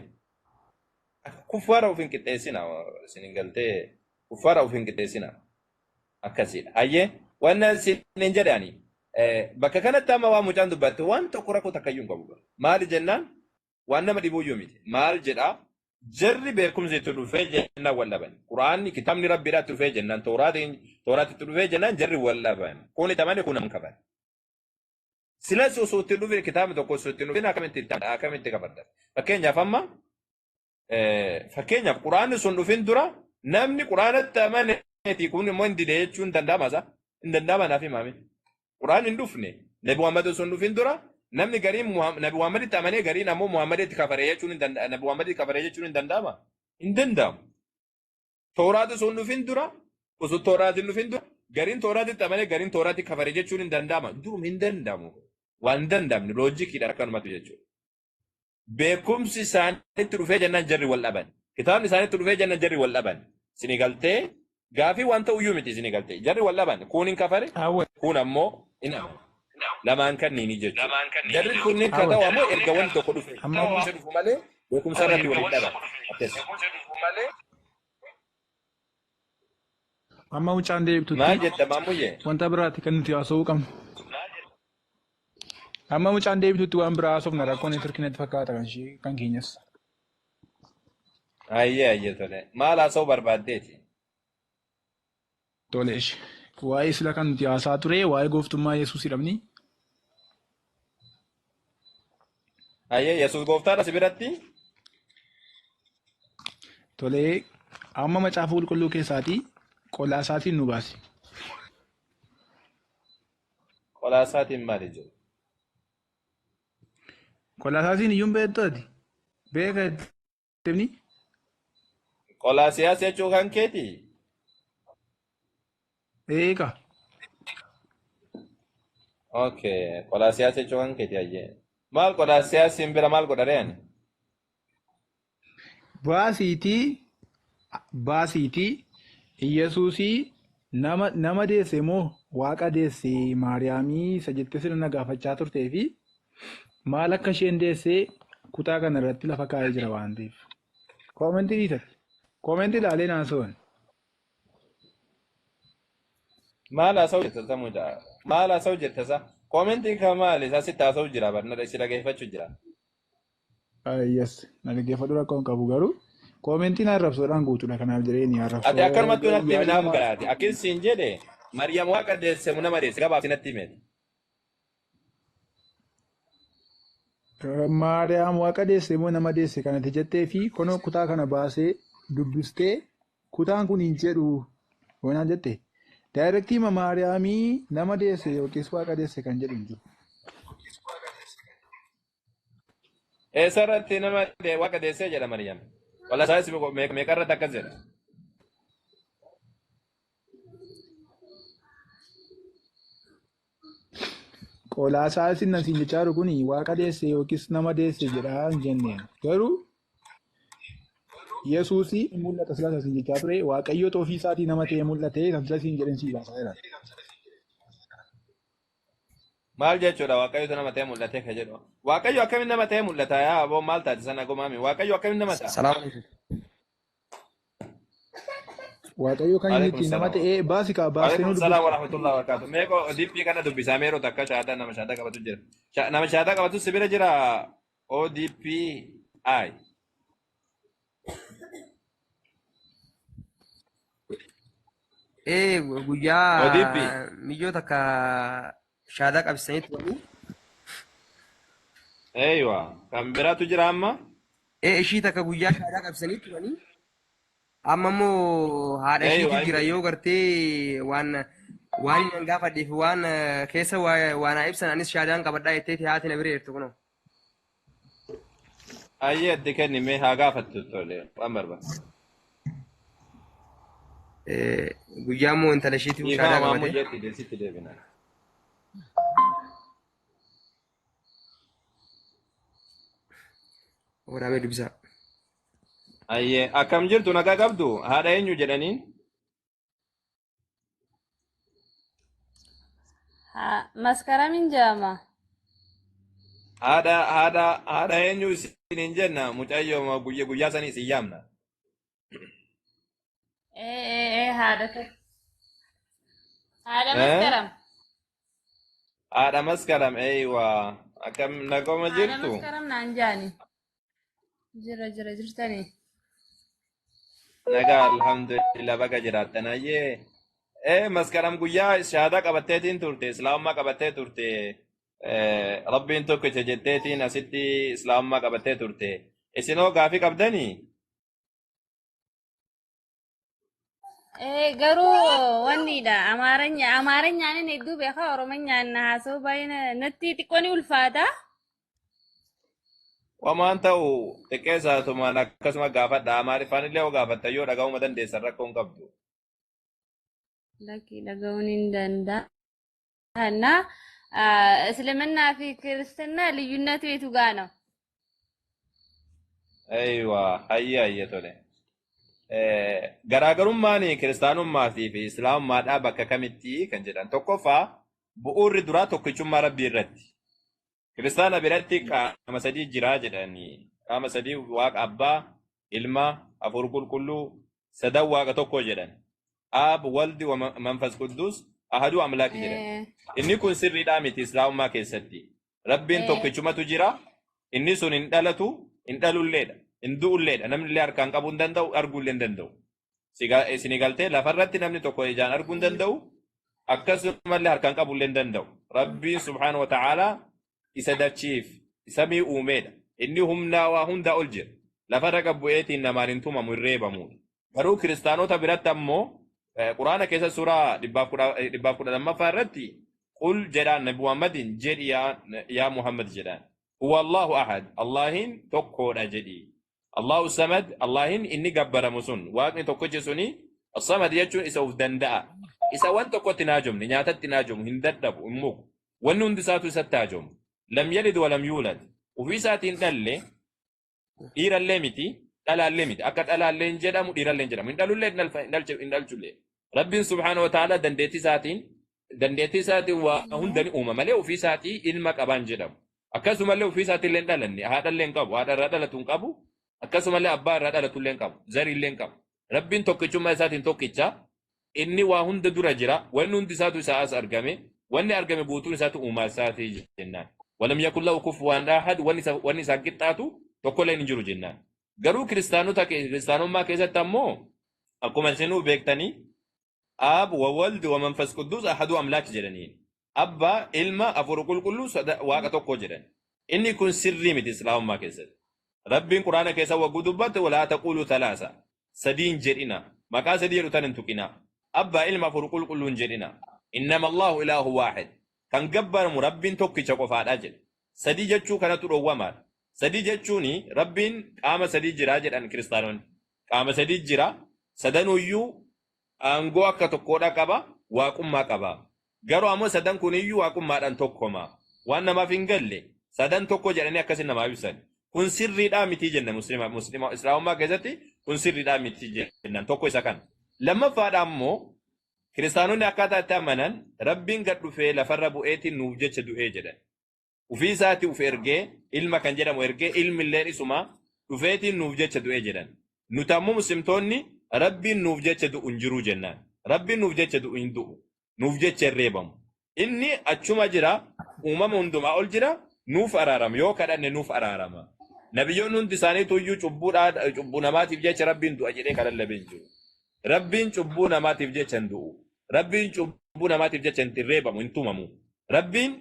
Kuffaara of hin qixxeessina isin hin galtee kuffaara of hin qixxeessina akkasiidha. Hayyee wanna isin hin jedhani bakka kanatti amma waan mucaan dubbatte waan tokko rakkoo takkayyuu hin qabu. Maali jennaan waan nama dhibuuyyuu miti. Maal jedhaa jarri beekumsi itti dhufee jennaan wal dhaban. Quraanni kitaabni rabbiidhaa itti dhufee jennaan tooraatti itti dhufee jennaan jarri wal dhaban. Kun itti amane kun qaban. Silas osoo itti dhufee kitaabni tokko osoo itti dhufee akkamitti kafarta? Fakkeenyaaf amma fakkeenyaaf quraanni sun dhufin dura namni quraanatti amaneeti kun immoo hin dide jechuun danda'ama isa hin danda'ama naaf himame. Quraanni hin dhufne Nabi Muhammad osoo hin dhufin dura namni gariin Nabi Muhammaditti amanee gariin ammoo Muhammaditti kafaree jechuun hin danda'ama. Nabi Muhammaditti kafaree jechuun hin danda'ama. Hin danda'amu. Tooraati osoo hin dhufin dura osoo tooraati hin dhufin dura gariin tooraatitti amanee gariin tooraatti kafaree jechuun hin danda'ama. Durum hin danda'amu. Waan hin danda'amne loojikiidhaan akkanumatti jechuudha. Beekumsi isaanitti dhufee jennaan jarri wal dhaban. Kitaabni isaanitti dhufee jennaan jarri wal dhaban. Isinii galtee gaafii waan ta'uyyuu miti isinii galtee. Jarri wal dhaban. Kuun hin kafare, kuun ammoo hin amane. Lamaan kanniini jechuudha. Jarri kunniin ka ta'u ammoo erga wanti tokko dhufe. Beekumsi dhufu malee beekumsa irratti wal hin dhaban. Akkas. Amma mucaan deebitutti Maal jetta maammuyyee? wanta biraati kan nuti haasa'uu qabnu. Amma mucaan deebitutti waan biraa haasofna rakkoon networkii fakkaata kan ishee kan keenyas. Ayyee ayyee tole. Maal haasa'uu barbaaddeeti? Tole ishee. Waa'ee sila kan nuti haasaa ture waa'ee gooftummaa Yesuus jedhamni. Ayyee Yesuus gooftaadha si biratti? Tole amma macaafa qulqulluu keessaatii qolaa isaatiin nu baasi. Qolaa isaatiin maali jiru? Qolaa isaatiin iyyuu hin beektu ati. Beeka jettee Qolaa siyaasa jechuu kan keeti? Eega. Okay, qolaa siyaasa jechuu kan keeti ayyee. Maal qolaa siyaasiin bira maal godha ree ani? Baasiitii baasiitii Iyyasuusii nama nama deesse moo waaqa deesse Maariyaamii isa jettee sirna na gaafachaa turtee fi maal akka isheen deesse kutaa kana irratti lafa kaa'ee jira waan ta'eef. Koomentii dhiisatti. Koomentii ilaalee naasa'uun. Maal haasa'u jirta sa mucaa? Maal haasa'u jirta sa? Koomentiin kan maali? Isa sitti haasa'u jira barna si dhageeffachuu jira. Yes, na dhaggeeffadhu rakkoo hin qabu garuu koomentiin arrabsoodhaan guutuudha kanaaf jedhee ni Ati arrabsoo akkanumattuu natti himi yaaduma naaf galaati. Akkin siin jedhe Maryam waaqa deesse mu nama deesse gabaabsi natti himeti. Maariyaam waaqa deesse moo nama deesse kanatti jettee fi kunoo kutaa kana baasee dubbistee kutaan kun hin jedhu yoonaan jette daayirektii Maariyaamii nama deesse yookiis waaqa deesse kan jedhu hin jiru. Eessarratti nama waaqa deessee jedha Maryam. Wala isaas meeqarratti akkas jedha. Qolaasaa isin asiin jechaa jiru kun waaqa deesse yookiis nama deesse jedhaa hin jenneen. Garuu Yesuusii hin mul'ata silaas asiin jechaa ture waaqayyoota ofii isaatii nama ta'ee mul'ate kan sila siin jedhan sii baasaa jira. Maal jechuudha Waaqayyotu nama ta'ee mul'atee ka jedhu. Waaqayyo akkamiin nama ta'ee mul'ata yaa aboo maal taate sana gomaami. Waaqayyo akkamiin nama ta'a? Salaam alaikum. Waaqayyo kan inni Waalaikum ittiin nama salaam. ta'ee baasi kaa baastee Waalaikum nu salaam dubbista. wa rahmatullahi wa barakatuh. Mee ODP kana dubbisaa meeroo takka shaadaa nama shaadaa qabatu jira. Nama shaadaa qabatu si bira jira ODPI. Guyyaa ODP. miyyoo takka shaadaa qabsisanii turanii. Eeywa kan biraatu jira amma. Ishii takka guyyaa shaadaa qabsisanii turanii. Amma immoo haadha ishiitu jira yoo gartee waan waan hin gaafadheef waan keessa waan haa ibsan anis shaadaan qabadhaa jetteeti haati na bira jirtu kunoo. Ayyee itti kenni mee haa gaafattu tole waan barbaadu. Guyyaa immoo intala ishiitu Dhiifama shaadaa maammoo qabate. jetti deessitti deebina. Waraabee dubbisaa. Ayyee akkam jirtu nagaa qabdu haadha eenyu jedhaniin? Maskaramin jedhama. Haadha eenyu isiniin jenna mucayyoo guyyaa guyyaa sanii isin yaamna. Haadha haadha Maskaram. Haadha Maskaram eeywa akkam nagoma Haadha jirtu? Maskaram naan jaani. Jira jira jirtanii. Nagaa alhamdulillah baga jiraattan ayyee. Maskaram guyyaa shahaadaa qabatteetiin turte islaamummaa qabattee turte rabbiin tokkicha jetteetiin asitti islaamummaa qabattee turte. Isinoo gaafii qabdanii? Garuu wannidha Amaaranya Amaaranyaan hedduu beeka Oromanyaan haasa'uu baay'ee natti xiqqoo ni ulfaata. Wamaan ta'u xiqqeessaatumaan akkasuma gaafadha. Amaariffaan illee yoo gaafatta yoo dhaga'uma dandeessan rakkoo hin qabdu. Lakki dhaga'uun hin danda'anna. እስልምና fi ክርስትና ልዩነቱ የቱ ጋ ነው? Eeywa hayyee hayyee tole. Garaagarummaan kiristaanummaa fi islaamummaadhaa bakka kamitti kan jedhan tokkoffaa bu'uurri duraa tokkichummaa rabbii irratti. Kiristaana biratti qaama sadii jira jedhanii qaama sadii waaqa abbaa, ilma, hafuura qulqulluu sadan waaqa tokko jedhan. Ab, Waldi, wa Manfas Quddus ahaduu amlaaki jedhan. Inni kun sirriidhaa miti islaamummaa keessatti. Rabbiin tokkichumatu jira. Inni sun hin dhalatu, hin dhalulleedha, hin du'ulleedha. Namni illee harkaan qabuu hin danda'u, arguu illee hin danda'u. Isinii galtee lafarratti namni tokko ijaan arguu hin danda'u, akkasumallee harkaan qabuu illee hin danda'u. Rabbiin subhaanahu wa ta'aalaa isa dachiif samii uumeedha. Inni humnaa waa hundaa ol jira. Lafarra gabbu'eetiin namaan hin tumamu hin reebamudha. Garuu kiristaanota biratti ammoo Quraana keessa suuraa 112ffaa irratti qul jedhaan Nabi Muhammadin jedhi yaa Muhammad jedhaan. Huwa Allahu ahad. Allahin tokkodha jedhi. Allahu samad. Allahin inni gabbaramu sun waaqni tokkichi suni samad jechuun isa uf danda'a. Isa waan tokkotti hin haajomne nyaatatti hin haajomu hin dadhabu hin muku. Wanni hundi isaatu isatti haajomu. Lam yalid wa lam yuulad. Ufii isaatiin dhalle dhiirallee miti dhalaallee miti akka dhalaallee hin jedhamu dhiirallee hin jedhamu hin dhalullee hin dhalchullee. Rabbiin subhaanahu wa ta'ala dandeettii isaatiin waa hunda ni uuma malee ofii isaatii ilma qabaan jedhamu. Akkasumallee ofii isaatii illee hin dhalanne haadhallee hin qabu haadha irraa dhalatu hin qabu akkasumallee abbaa irraa dhalatu illee hin qabu zarii illee hin qabu. Rabbiin tokkichummaa isaatiin tokkicha inni waa hunda dura jira wanni hundi isaatu isaa as argame wanni argame guutuun isaatu uumaa isaatii jennaan. Walam yakun lahu kufuwan ahad wanni isaan qixxaatu tokkollee hin jiru jennaan. Garuu kiristaanota kiristaanummaa keessatti ammoo akkuma isinuu beektanii Ab wa Waldi wa Manfas Quddus ahadu amlaak jedhaniin. Abbaa, ilma, hafuura qulqulluu waaqa tokko jedhan. Inni kun sirrii miti islaamummaa keessatti. Rabbiin Quraana keessa wagguu dubbate walaa taqulu thalaasa. Sadiin jedhina. Maqaa sadii jedhu tan hin tuqina. Abbaa, ilma, hafuura qulqulluu hin jedhina. Innama Allahu ilaahu waahid. Kan gabbaramu Rabbiin tokkicha qofaadha jedhe. Sadii jechuu kanatu dhowwamaadha. Sadii jechuun Rabbiin qaama sadii jira jedhan kiristaanonni. Qaama sadii jira. Sadanuyyuu aangoo akka tokkoodha qaba, waaqummaa qaba. Garuu ammoo sadan kuniyyuu waaqummaadhaan tokkoma. Waan namaaf hin galle sadan tokko jedhanii akkasii namaaf ibsan. Kun sirriidhaa miti jenna Musliima Musliima Islaamummaa keessatti kun sirriidhaa miti jennan tokko isa kana. Lammaffaadha ammoo kiristaanonni akkaataa itti amanan Rabbiin gad dhufee lafarra bu'eetiin nuuf jecha du'ee jedhan. Ufii isaatii uf ergee ilma kan jedhamu ergee ilmi illeen isuma dhufeetiin nuuf jecha du'ee jedhan. Nuti ammoo muslimtoonni Rabbiin nuuf jecha du'u hin jiru jennaan. Rabbiin nuuf jecha du'u hin du'u. Nuuf jecha hin reebamu. Inni achuma jira, uumama hundumaa ol jira, nuuf araarama. Yoo kadhanne nuuf araarama. Nabiyyoonni hundi isaaniitu iyyuu cubbuu namaatiif jecha Rabbiin du'a jedhee kan lallabee hin jiru. Rabbiin cubbuu namaatiif jecha hin du'u. Rabbiin cubbuu namaatiif jecha hin reebamu, hin tumamu. Rabbiin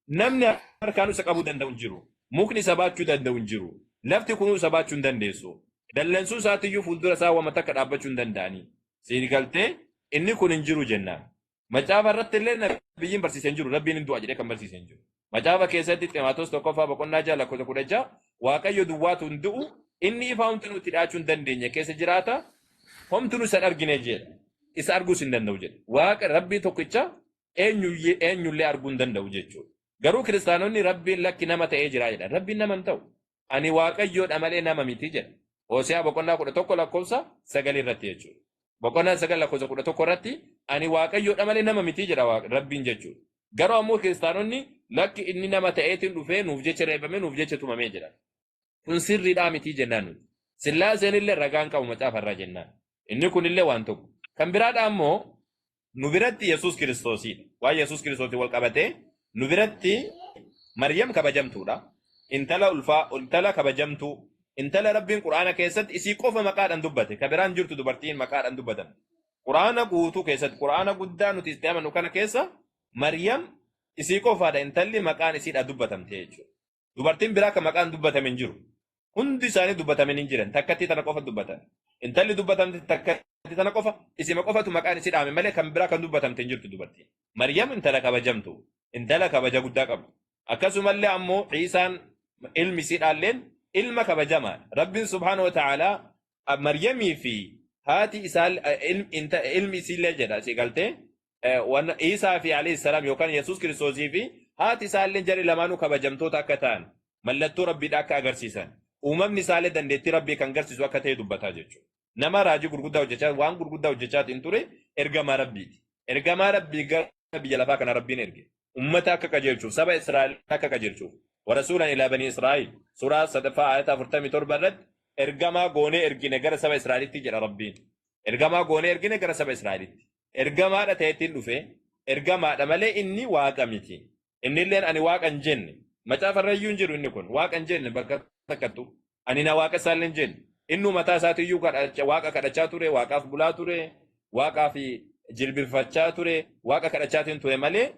namni harkaan isa qabuu danda'u hin jiru. Mukni isa baachuu danda'u hin jiru. Lafti kunuu isa baachuu hin dandeessu. Dallansuu isaatiyyuu fuuldura isaa wama takka dhaabbachuu hin danda'anii. Siin galtee inni kun hin jiru jennaan. Macaafa irratti illee nabiyyiin barsiisee hin jiru. Rabbiin hin du'a jedhee kan barsiisee hin jiru. Macaafa keessatti Ximaatoos tokkoffaa boqonnaa 6 lakkoofsa 16 Waaqayyo duwwaatu hin du'u inni ifaa homtuu nuti dhiyaachuu hin dandeenye keessa jiraata homtuu nu isa hin argine jedha. Isa arguus hin danda'u jedha. Waaqa Rabbii tokkicha eenyullee arguu hin danda'u jechuudha. Garuu kiristaanonni Rabbiin lakki nama ta'ee jira jedha. Rabbiin nama hin ta'u. Ani Waaqayyoodha malee nama miti jedha. Hose'aa boqonnaa 11 lakkoofsa 9 irratti jechuudha. Boqonnaa 9 lakkoofsa 11 irratti ani Waaqayyoodha malee nama miti jedha Rabbiin jechuudha. Garuu ammoo kiristaanonni lakki inni nama ta'eetiin dhufee nuuf jecha reebamee nuuf jecha tumamee jedha. Kun sirriidhaa miti jennaan nuti. Sillaaseen illee ragaan qabu macaafa irraa jennaan. Inni kun illee waan tokko. Kan biraadha ammoo nu biratti Yesuus Kiristoosiidha. Waan Yesuus Kiristoosiin wal qabatee nu biratti Maryam kabajamtuudha. Intala ulfaa, intala kabajamtuu, intala Rabbiin Qur'aana keessatti isii qofa maqaadhaan dubbate. Ka biraan jirtu dubartiin maqaadhaan dubbatamte. Qur'aana guutuu keessatti, Qur'aana guddaa nuti itti amannu kana keessa Maryam isii qofaadha intalli maqaan isiidha dubbatamte jechuudha. Dubartiin biraa kan maqaan dubbatame hin jiru. Hundi isaanii dubbatamanii hin jiran. Takkattii tana qofa dubbatan. Intalli dubbatamte takkattii tana qofa isima qofatu maqaan isii dhaame malee kan biraa kan dubbatamte hin jirtu dubartiin. Maryam intala kabajamtu. Intala kabaja guddaa qabdu. Akkasumallee ammoo Ciisaan ilmi isii dhaalleen ilma kabajamaadha. Rabbiin subhaanahu wa ta'aalaa Maryamii fi haati isaa ilmi isiillee jedha si galtee Iisaa fi alayhi salaam yookaan Yesuus Kiristoosii fi haati isaallee jarri lamaanuu kabajamtoota akka ta'an mallattoo Rabbiidha akka agarsiisan uumamni isaallee dandeettii Rabbii kan agarsiisu akka ta'e dubbataa jechuudha. Nama raajii gurguddaa hojjechaa waan gurguddaa hojjechaatiin ture ergamaa Rabbiiti. Ergamaa Rabbii gara biyya lafaa kana Rabbiin erge. Ummata akka qajeelchuuf saba Israa'el akka qajeelchuuf. Warasuulan ilaa banii Israa'el suuraa sadaffaa ayata 47 irratti ergamaa goonee ergine gara saba Israa'elitti jedha Rabbiin. Ergamaa goonee ergine gara saba Israa'elitti. Ergamaadha ta'eettiin dhufe ergamaadha malee inni waaqa miti. Innilleen ani waaqa hin jenne. Macaafa irra iyyuu hin jiru inni kun. Waaqa hin jenne bakka takkattu. Ani na waaqa isaallee hin jenne. Innuu mataa isaatiiyyuu waaqa kadhachaa ture, waaqaaf bulaa ture, waaqaaf jilbifachaa ture, waaqa kadhachaatiin ture malee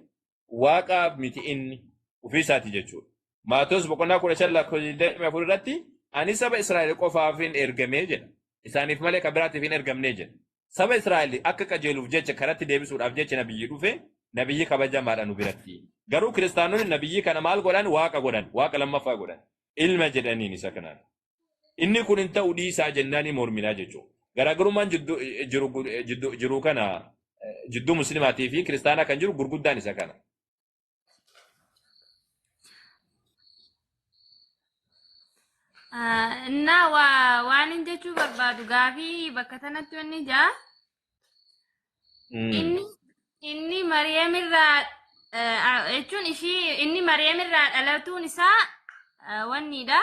waaqa miti inni ofii isaati jechuudha. Maatewos boqonnaa 15 lakkoofsa 24 irratti ani saba Israa'el qofaaf hin ergamee jedha. Isaaniif malee kan biraatiif hin ergamnee jedha. Saba Israa'el akka qajeeluuf jecha karatti deebisuudhaaf jecha nabiyyi dhufe nabiyyi kabajamaadha nu biratti. Garuu kiristaanonni nabiyyi kana maal godhan? Waaqa godhan. Waaqa lammaffaa godhan. Ilma jedhaniin isa kanaan. Inni kun hin ta'u dhiisaa jennaanii morminaa jechuudha. Garaagarummaan jidduu jiru kana jidduu muslimaatii fi kiristaanaa kan jiru gurguddaan isa kana. Innaa waan hin jechuu barbaadu gaafii bakka tanatti wanni jaa inni Mariyaam irraa jechuun ishii inni Mariyaam irraa dhalatuun isaa wanniidha.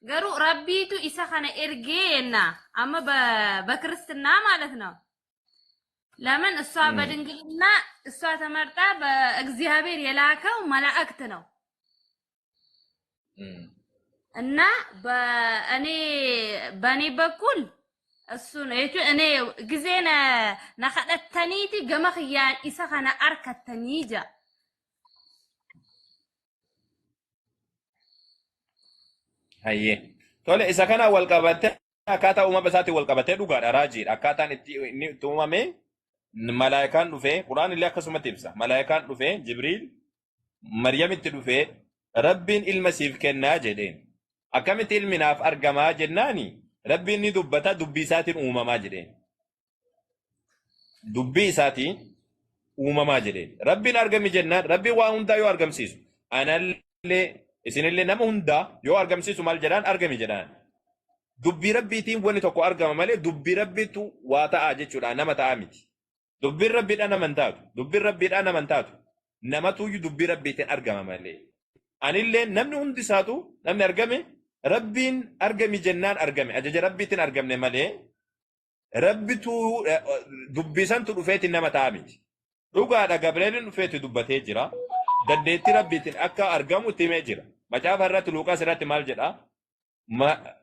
Garuu Rabbiitu isa kana ergee jenna. Amma በክርስትና ማለት ነው። ለምን እሷ በድንግልና እሷ ተመርጣ በእግዚአብሔር የላከው መላእክት ነው እና በእኔ በኩል እሱ ነው የቹ እኔ ጊዜ ነከደተኒቲ ገመ ክያን ኢሰ ከነ አርከተኒ ጃ Hayyee. Tole isa kana wal qabatee akkaataa uumama isaatiin wal qabatee dhugaadha raajiidha. Akkaataan itti inni itti uumame malaayikaan dhufee Quraan illee akkasumatti ibsa. Malaayikaan dhufee Jibriil Maryamitti dhufee Rabbiin ilma siif kennaa jedheen. Akkamitti ilmi naaf argamaa jennaani Rabbiin ni dubbata dubbii isaatiin uumamaa jedheen. Dubbii isaatiin uumamaa jedheen. Rabbiin argami jennaan Rabbiin waa hundaa yoo argamsiisu. Anallee isinillee nama hundaa yoo argamsiisu maal jedhaan argami jedhaan. Dubbii rabbiitiin wanni tokko argama malee dubbii rabbiitu waa ta'a jechuudha nama ta'a miti. Dubbiin rabbiidhaan nama hin taatu. Dubbiin rabbiidhaan nama hin taatu. Namatuyyuu dubbii rabbiitiin argama malee. Anillee namni hundi isaatu namni argame rabbiin argami jennaan argame ajaja rabbiitiin argamne malee rabbitu dubbisantu dhufeetiin nama ta'a miti. Dhugaadha Gabreelin dhufeeti dubbatee jira. Dandeettii rabbiitiin akka argamu itti himee jira. Macaafa irratti Luuqaas irratti maal jedhaa?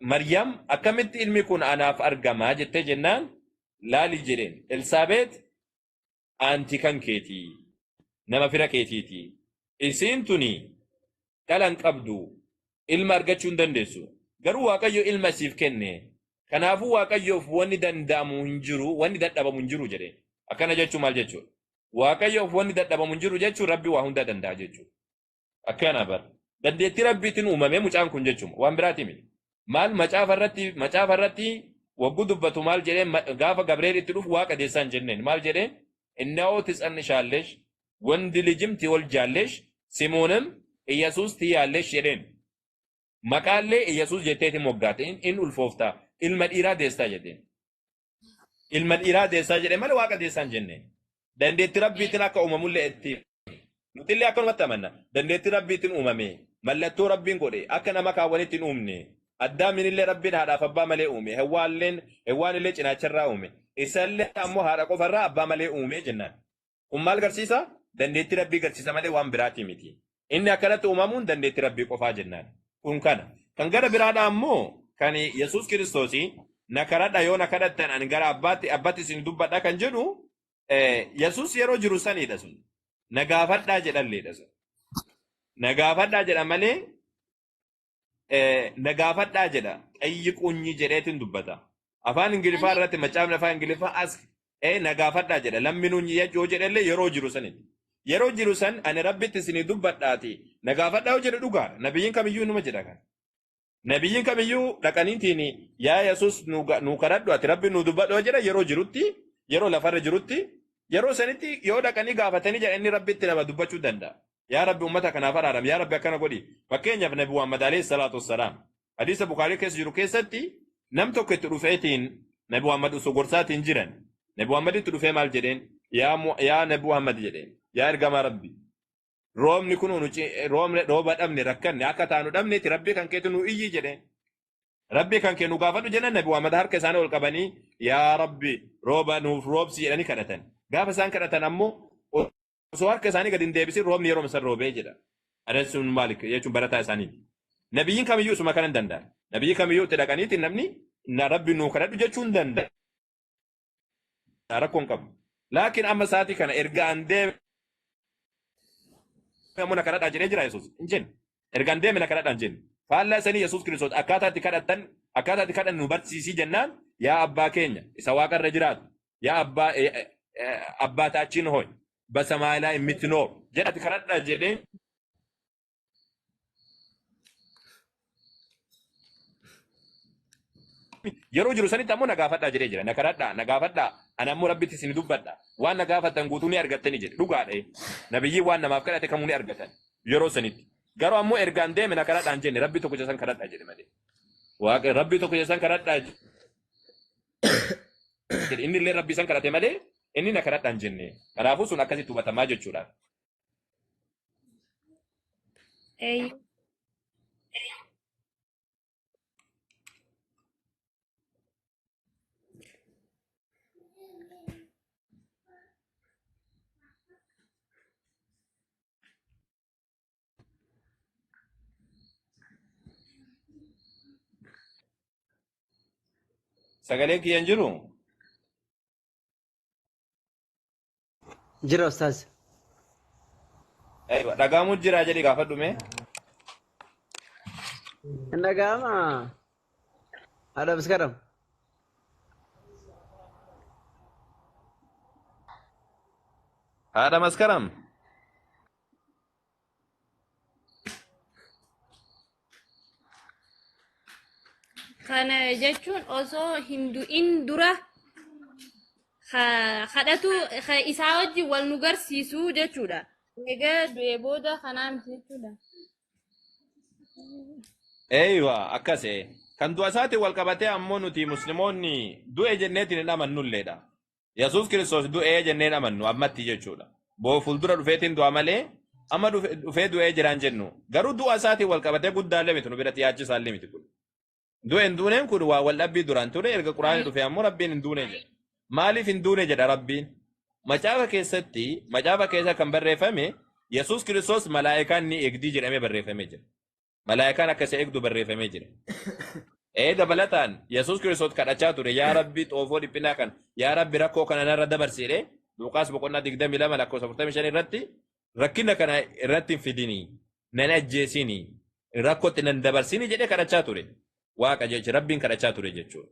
Maryam akkamitti ilmi kun anaaf argamaa jettee jennaan laali jedheen. Elsaabeet aanti kan keetii nama fira keetiiti. Isiin tuni dhala hin qabdu ilma argachuu hin dandeessu. Garuu Waaqayyo ilma siif kenne. Kanaafuu Waaqayyoof wanni danda'amu hin jiru, wanni dadhabamu hin jiru jedheen. Akkana jechuun maal jechuudha? Waaqayyoof wanni dadhabamu hin jiru jechuun Rabbi waa hunda danda'a jechuudha. Akkana bar. Dandeettii Rabbiitiin uumame mucaan kun jechuudha. Waan biraati miti. Maal macaafa irratti wagguu dubbatu maal jedheen gaafa Gabriel itti dhufu waaqa deessaa hin jenneen. Maal jedheen? እነሆ ትጸንሻለሽ ወንድ ልጅም ትወልጃለሽ ስሙንም ኢየሱስ ትያለሽ jedheen. Maqaallee Iyesuus jetteeti moggaate in ulfoofta ilma dhiiraa deessaa jedheen. Ilma dhiiraa deessaa jedhee malee waaqa deessaa hin jenneen. Dandeettii Rabbiitiin akka uumamullee itti nutillee akkanumatti amanna. Dandeettii Rabbiitiin uumame mallattoo Rabbiin godhe akka nama kaawwanitti hin uumne. Addaaminillee Rabbiin haadhaaf abbaa malee uume. Hewwaanillee cinaacharraa uume. Isallee ammoo haadha qofarraa abbaa malee uume jennaan. Kun maal garsiisa? Dandeettii Rabbii garsiisa malee waan biraati miti. Inni akkanatti uumamuun dandeettii Rabbii qofaa jennaan. Kun kana. Kan gara biraadhaa ammoo kan Yesuus Kiristoosii na kadhadha yoo na kadhattan ani gara abbaatti isin dubbadha kan jedhu Yesuus yeroo jiru sanidha sun. Na gaafadhaa jedhalleedha sun. Na gaafadhaa jedha malee na gaafadhaa jedha. ጠይቁኝ jedheetiin dubbata. Afaan Ingiliffaa irratti macaafni afaan Ingiliffaa as na gaafadhaa jedha. ለምኑኝ yoo jedhellee yeroo jiru sanitti. Yeroo jiru san ani rabbitti isinii dubbadhaati. Na gaafadhaa yoo jedhe dhugaadha. Nabiyyiin kamiyyuu numa jedha kan. Nabiyyiin kamiyyuu dhaqaniitiin yaa Yesuus nu kadhadhu ati rabbi nu dubbadhu yoo jedha yeroo jirutti yeroo lafarra jirutti yeroo sanitti yoo dhaqanii gaafatanii jedha inni rabbitti nama dubbachuu danda'a. Yaa Rabbi uummata kanaaf araaram yaa Rabbi akkana godhi. Fakkeenyaaf Nabi Muhammad alayhi salaatu wassalaam hadiisa Bukaarii keessa jiru keessatti nam tokko itti dhufeetiin Nabi Muhammad osoo gorsaatiin jiran Nabi Muhammad itti dhufee maal jedheen yaa Nabi Muhammad jedheen yaa ergamaa Rabbi roobni kun roobni rooba dhabne rakkanne akka taanu dhabneeti rabbi kan keetu nu iyyi jedheen. Rabbi kan kee nu gaafadhu jennan Nabi Muhammad harka isaanii ol qabanii yaa Rabbi rooba nuuf roobsi jedhanii kadhatan. Gaafa isaan kadhatan ammoo osoo harka isaanii gadi hin deebisin roobni yeroo isaan roobee jedha. Anas sun maali jechuun barataa isaaniiti. Nabiyyiin kamiyyuu isuma kana hin danda'a. Nabiyyi kamiyyuu itti dhaqaniiti namni na Rabbi nuu kadhadhu jechuu hin danda'a. Rakkoo hin qabu. Laakiin amma sa'aatii kana erga an deeme ammoo na kadhadhaa jedhee jira Yesuus hin jenne. Erga an deeme na kadhadhaa hin jenne. Faallaa isanii Yesuus Kiristoos akkaataa itti kadhattan akkaataa itti kadhannu nu barsiisii jennaan yaa abbaa keenya isa waaqarra jiraatu yaa abbaa አባታችን ሆይ በሰማይ ላይ የምትኖር jedhati kadhadhaa jedhee yeroo jiru sanitti ammoo na gaafadhaa jedhee jira. Na kadhadhaa, na gaafadhaa, ani ammoo rabbitti isin dubbadha. Waan na gaafattan guutuu ni argattani jedhe. Dhugaadha. Nabiyyiin waan namaaf kadhate kamuu ni argatan yeroo sanitti. Garuu ammoo ergaan deeme na kadhadhaa hin jenne rabbi tokko san kadhadhaa jedhe malee. Waaqa rabbi tokko san kadhadhaa jedhe. Inni illee rabbi san kadhate malee inni na kadhadhaa hin jenne. Kanaafuu sun akkasitti hubatamaa jechuudha. Eeyyee. Sagaleen kiyya hin jiru? Jira ustaaz. Aywa, dhagaamuu jira jedhi gaafadhu mee. Hin dhaga'amaa? Haadha Maskaram. Haadha Maskaram. Kana jechuun osoo hin du'in dura kadhatu isaa wajjin wal nu garsiisuu jechuudha. Egaa du'ee booda kanaa miti jechuudha. Eeywa akkase kan du'a isaatiin wal qabatee ammoo nuti musliimoonni du'e jenneetiin hin amannulleedha. Yesuus Kiristoos du'ee jennee hin amannu ammatti jechuudha. Boo fuuldura dhufeetiin du'a malee amma dhufee du'ee jiraan jennu. Garuu du'a isaatiin wal qabatee guddaallee miti nu biratti yaachisaallee miti kun. Du'e hin duuneen kun waa wal dhabbii duraan ture erga quraanni dhufe ammoo rabbiin hin duune jedha. Maaliif hin duune jedha rabbiin? Macaafa keessatti macaafa keessa kan barreeffame Yesuus Kiristoos malaa'ikaan ni eegdii jedhamee barreeffamee jira. Malaayikaan akka isa eegdu barreeffamee jira. Ee dabalataan Yesuus Kiristoos kadhachaa ture yaa Rabbi xoofoo dhiphinaa kana yaa Rabbi rakkoo kana narra dabarsi jedhee Luqaas boqonnaa 22 lakkoofsa 45 irratti rakkina kana irratti hin fidini nan ajjeesini rakkootti nan dabarsini jedhee kadhachaa ture. Waaqa jecha Rabbiin kadhachaa ture jechuudha.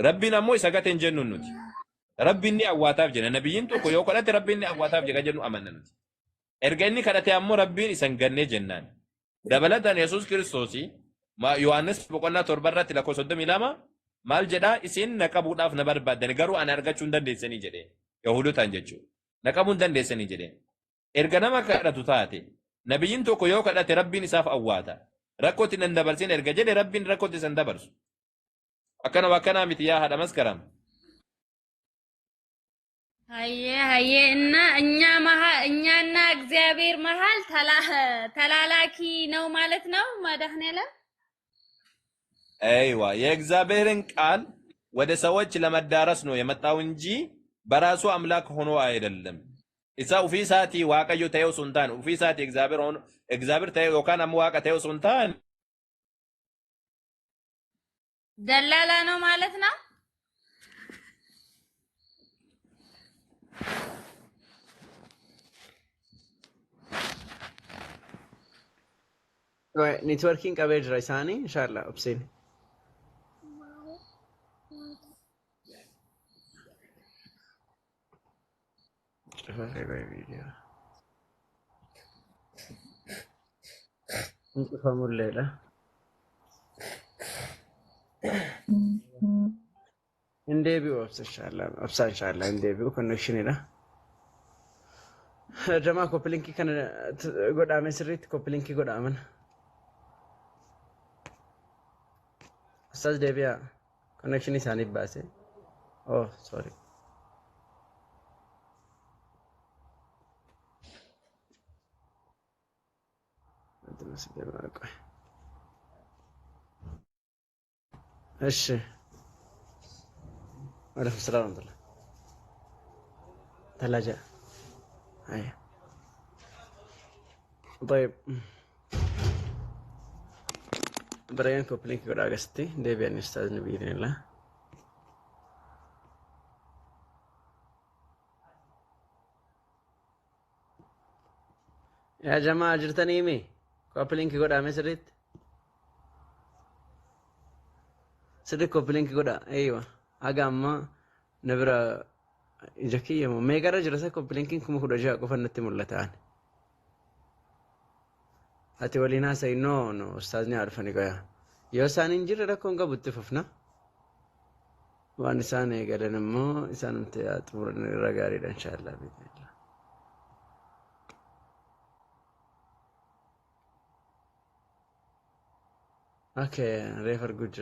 Rabbiin ammoo isa gate hin jennu nuti. Rabbiin ni awwaataaf jenna. Nabiyyiin tokko yoo kadhate Rabbiin ni awwaataaf jedha jennu amanna nuti. Erga inni kadhate ammoo Rabbiin isa hin gannee jennaan. Dabalataan Yesuus Kiristoos Yohaannis boqonnaa 7 irratti lakkoofsa 32 maal jedhaa isin na qabuudhaaf na barbaaddan garuu ana argachuu hin dandeessanii jedhee Yahudotaan jechuudha. Na qabuu hin dandeessanii jedhee. Erga nama kadhatu taate nabiyyiin tokko yoo kadhate Rabbiin isaaf awwaata. Rakkootti nan dabarsin erga jedhe Rabbiin rakkootti isa hin dabarsu. Akkanuma akkanaa miti yaa haadha maskaram. Hayyee hayyee እና እኛ መሀል እኛና እግዚአብሔር መሀል ተላላኪ ነው ማለት ነው መድኃኔዓለም። አይዋ የእግዚአብሔርን ቃል ወደ ሰዎች ለመዳረስ ነው የመጣው እንጂ በራሱ አምላክ ሆኖ አይደለም። Isa ofii isaatii Waaqayyo ta'ee osoo hin taane ofii isaatii እግዚአብሔር ሆኖ እግዚአብሔር ta'ee yookaan ammoo Waaqa ta'ee osoo hin taane ደላላ ነው ማለት ነው። Neetworkiin qabee jira isaanii inshallah obseen. Hin cufamulleedha. Hin deebi'u obsa inshallah. Obsa inshallah hin deebi'u connectionidha. Jamaa koppilinkii kana godhaame sirriitti koppilinkii godhaaman. Ustaaz deebi'aa. Connection isaaniif baase. Oh sorry. እሺ ወአለይኩም ሰላም ወረህመቱላህ። ተላጃ አይ طيب بريان كوبلينك godhaa akkasitti deebi'anii ustaazni biidinillah. Yaa jamaa jirtanii mi? Koppilinkii godhaa mee sirriitti? Sirri koppilinkii godhaa. Eeywa. Haga ammaa na bira ija kiyya moo meeqarra jira isa koppilinkiin 16,000 qofa natti mul'ata ani. Ati waliin haasa'i no no ustaazni haa dhufani qoyaa. Yoo isaan hin jirre rakkoon qabu itti fufna. Waan isaan eegalan immoo isaanumti haa xumuran irra gaariidha inshaallah. Biidhnillah. Okay, reef arguu jira.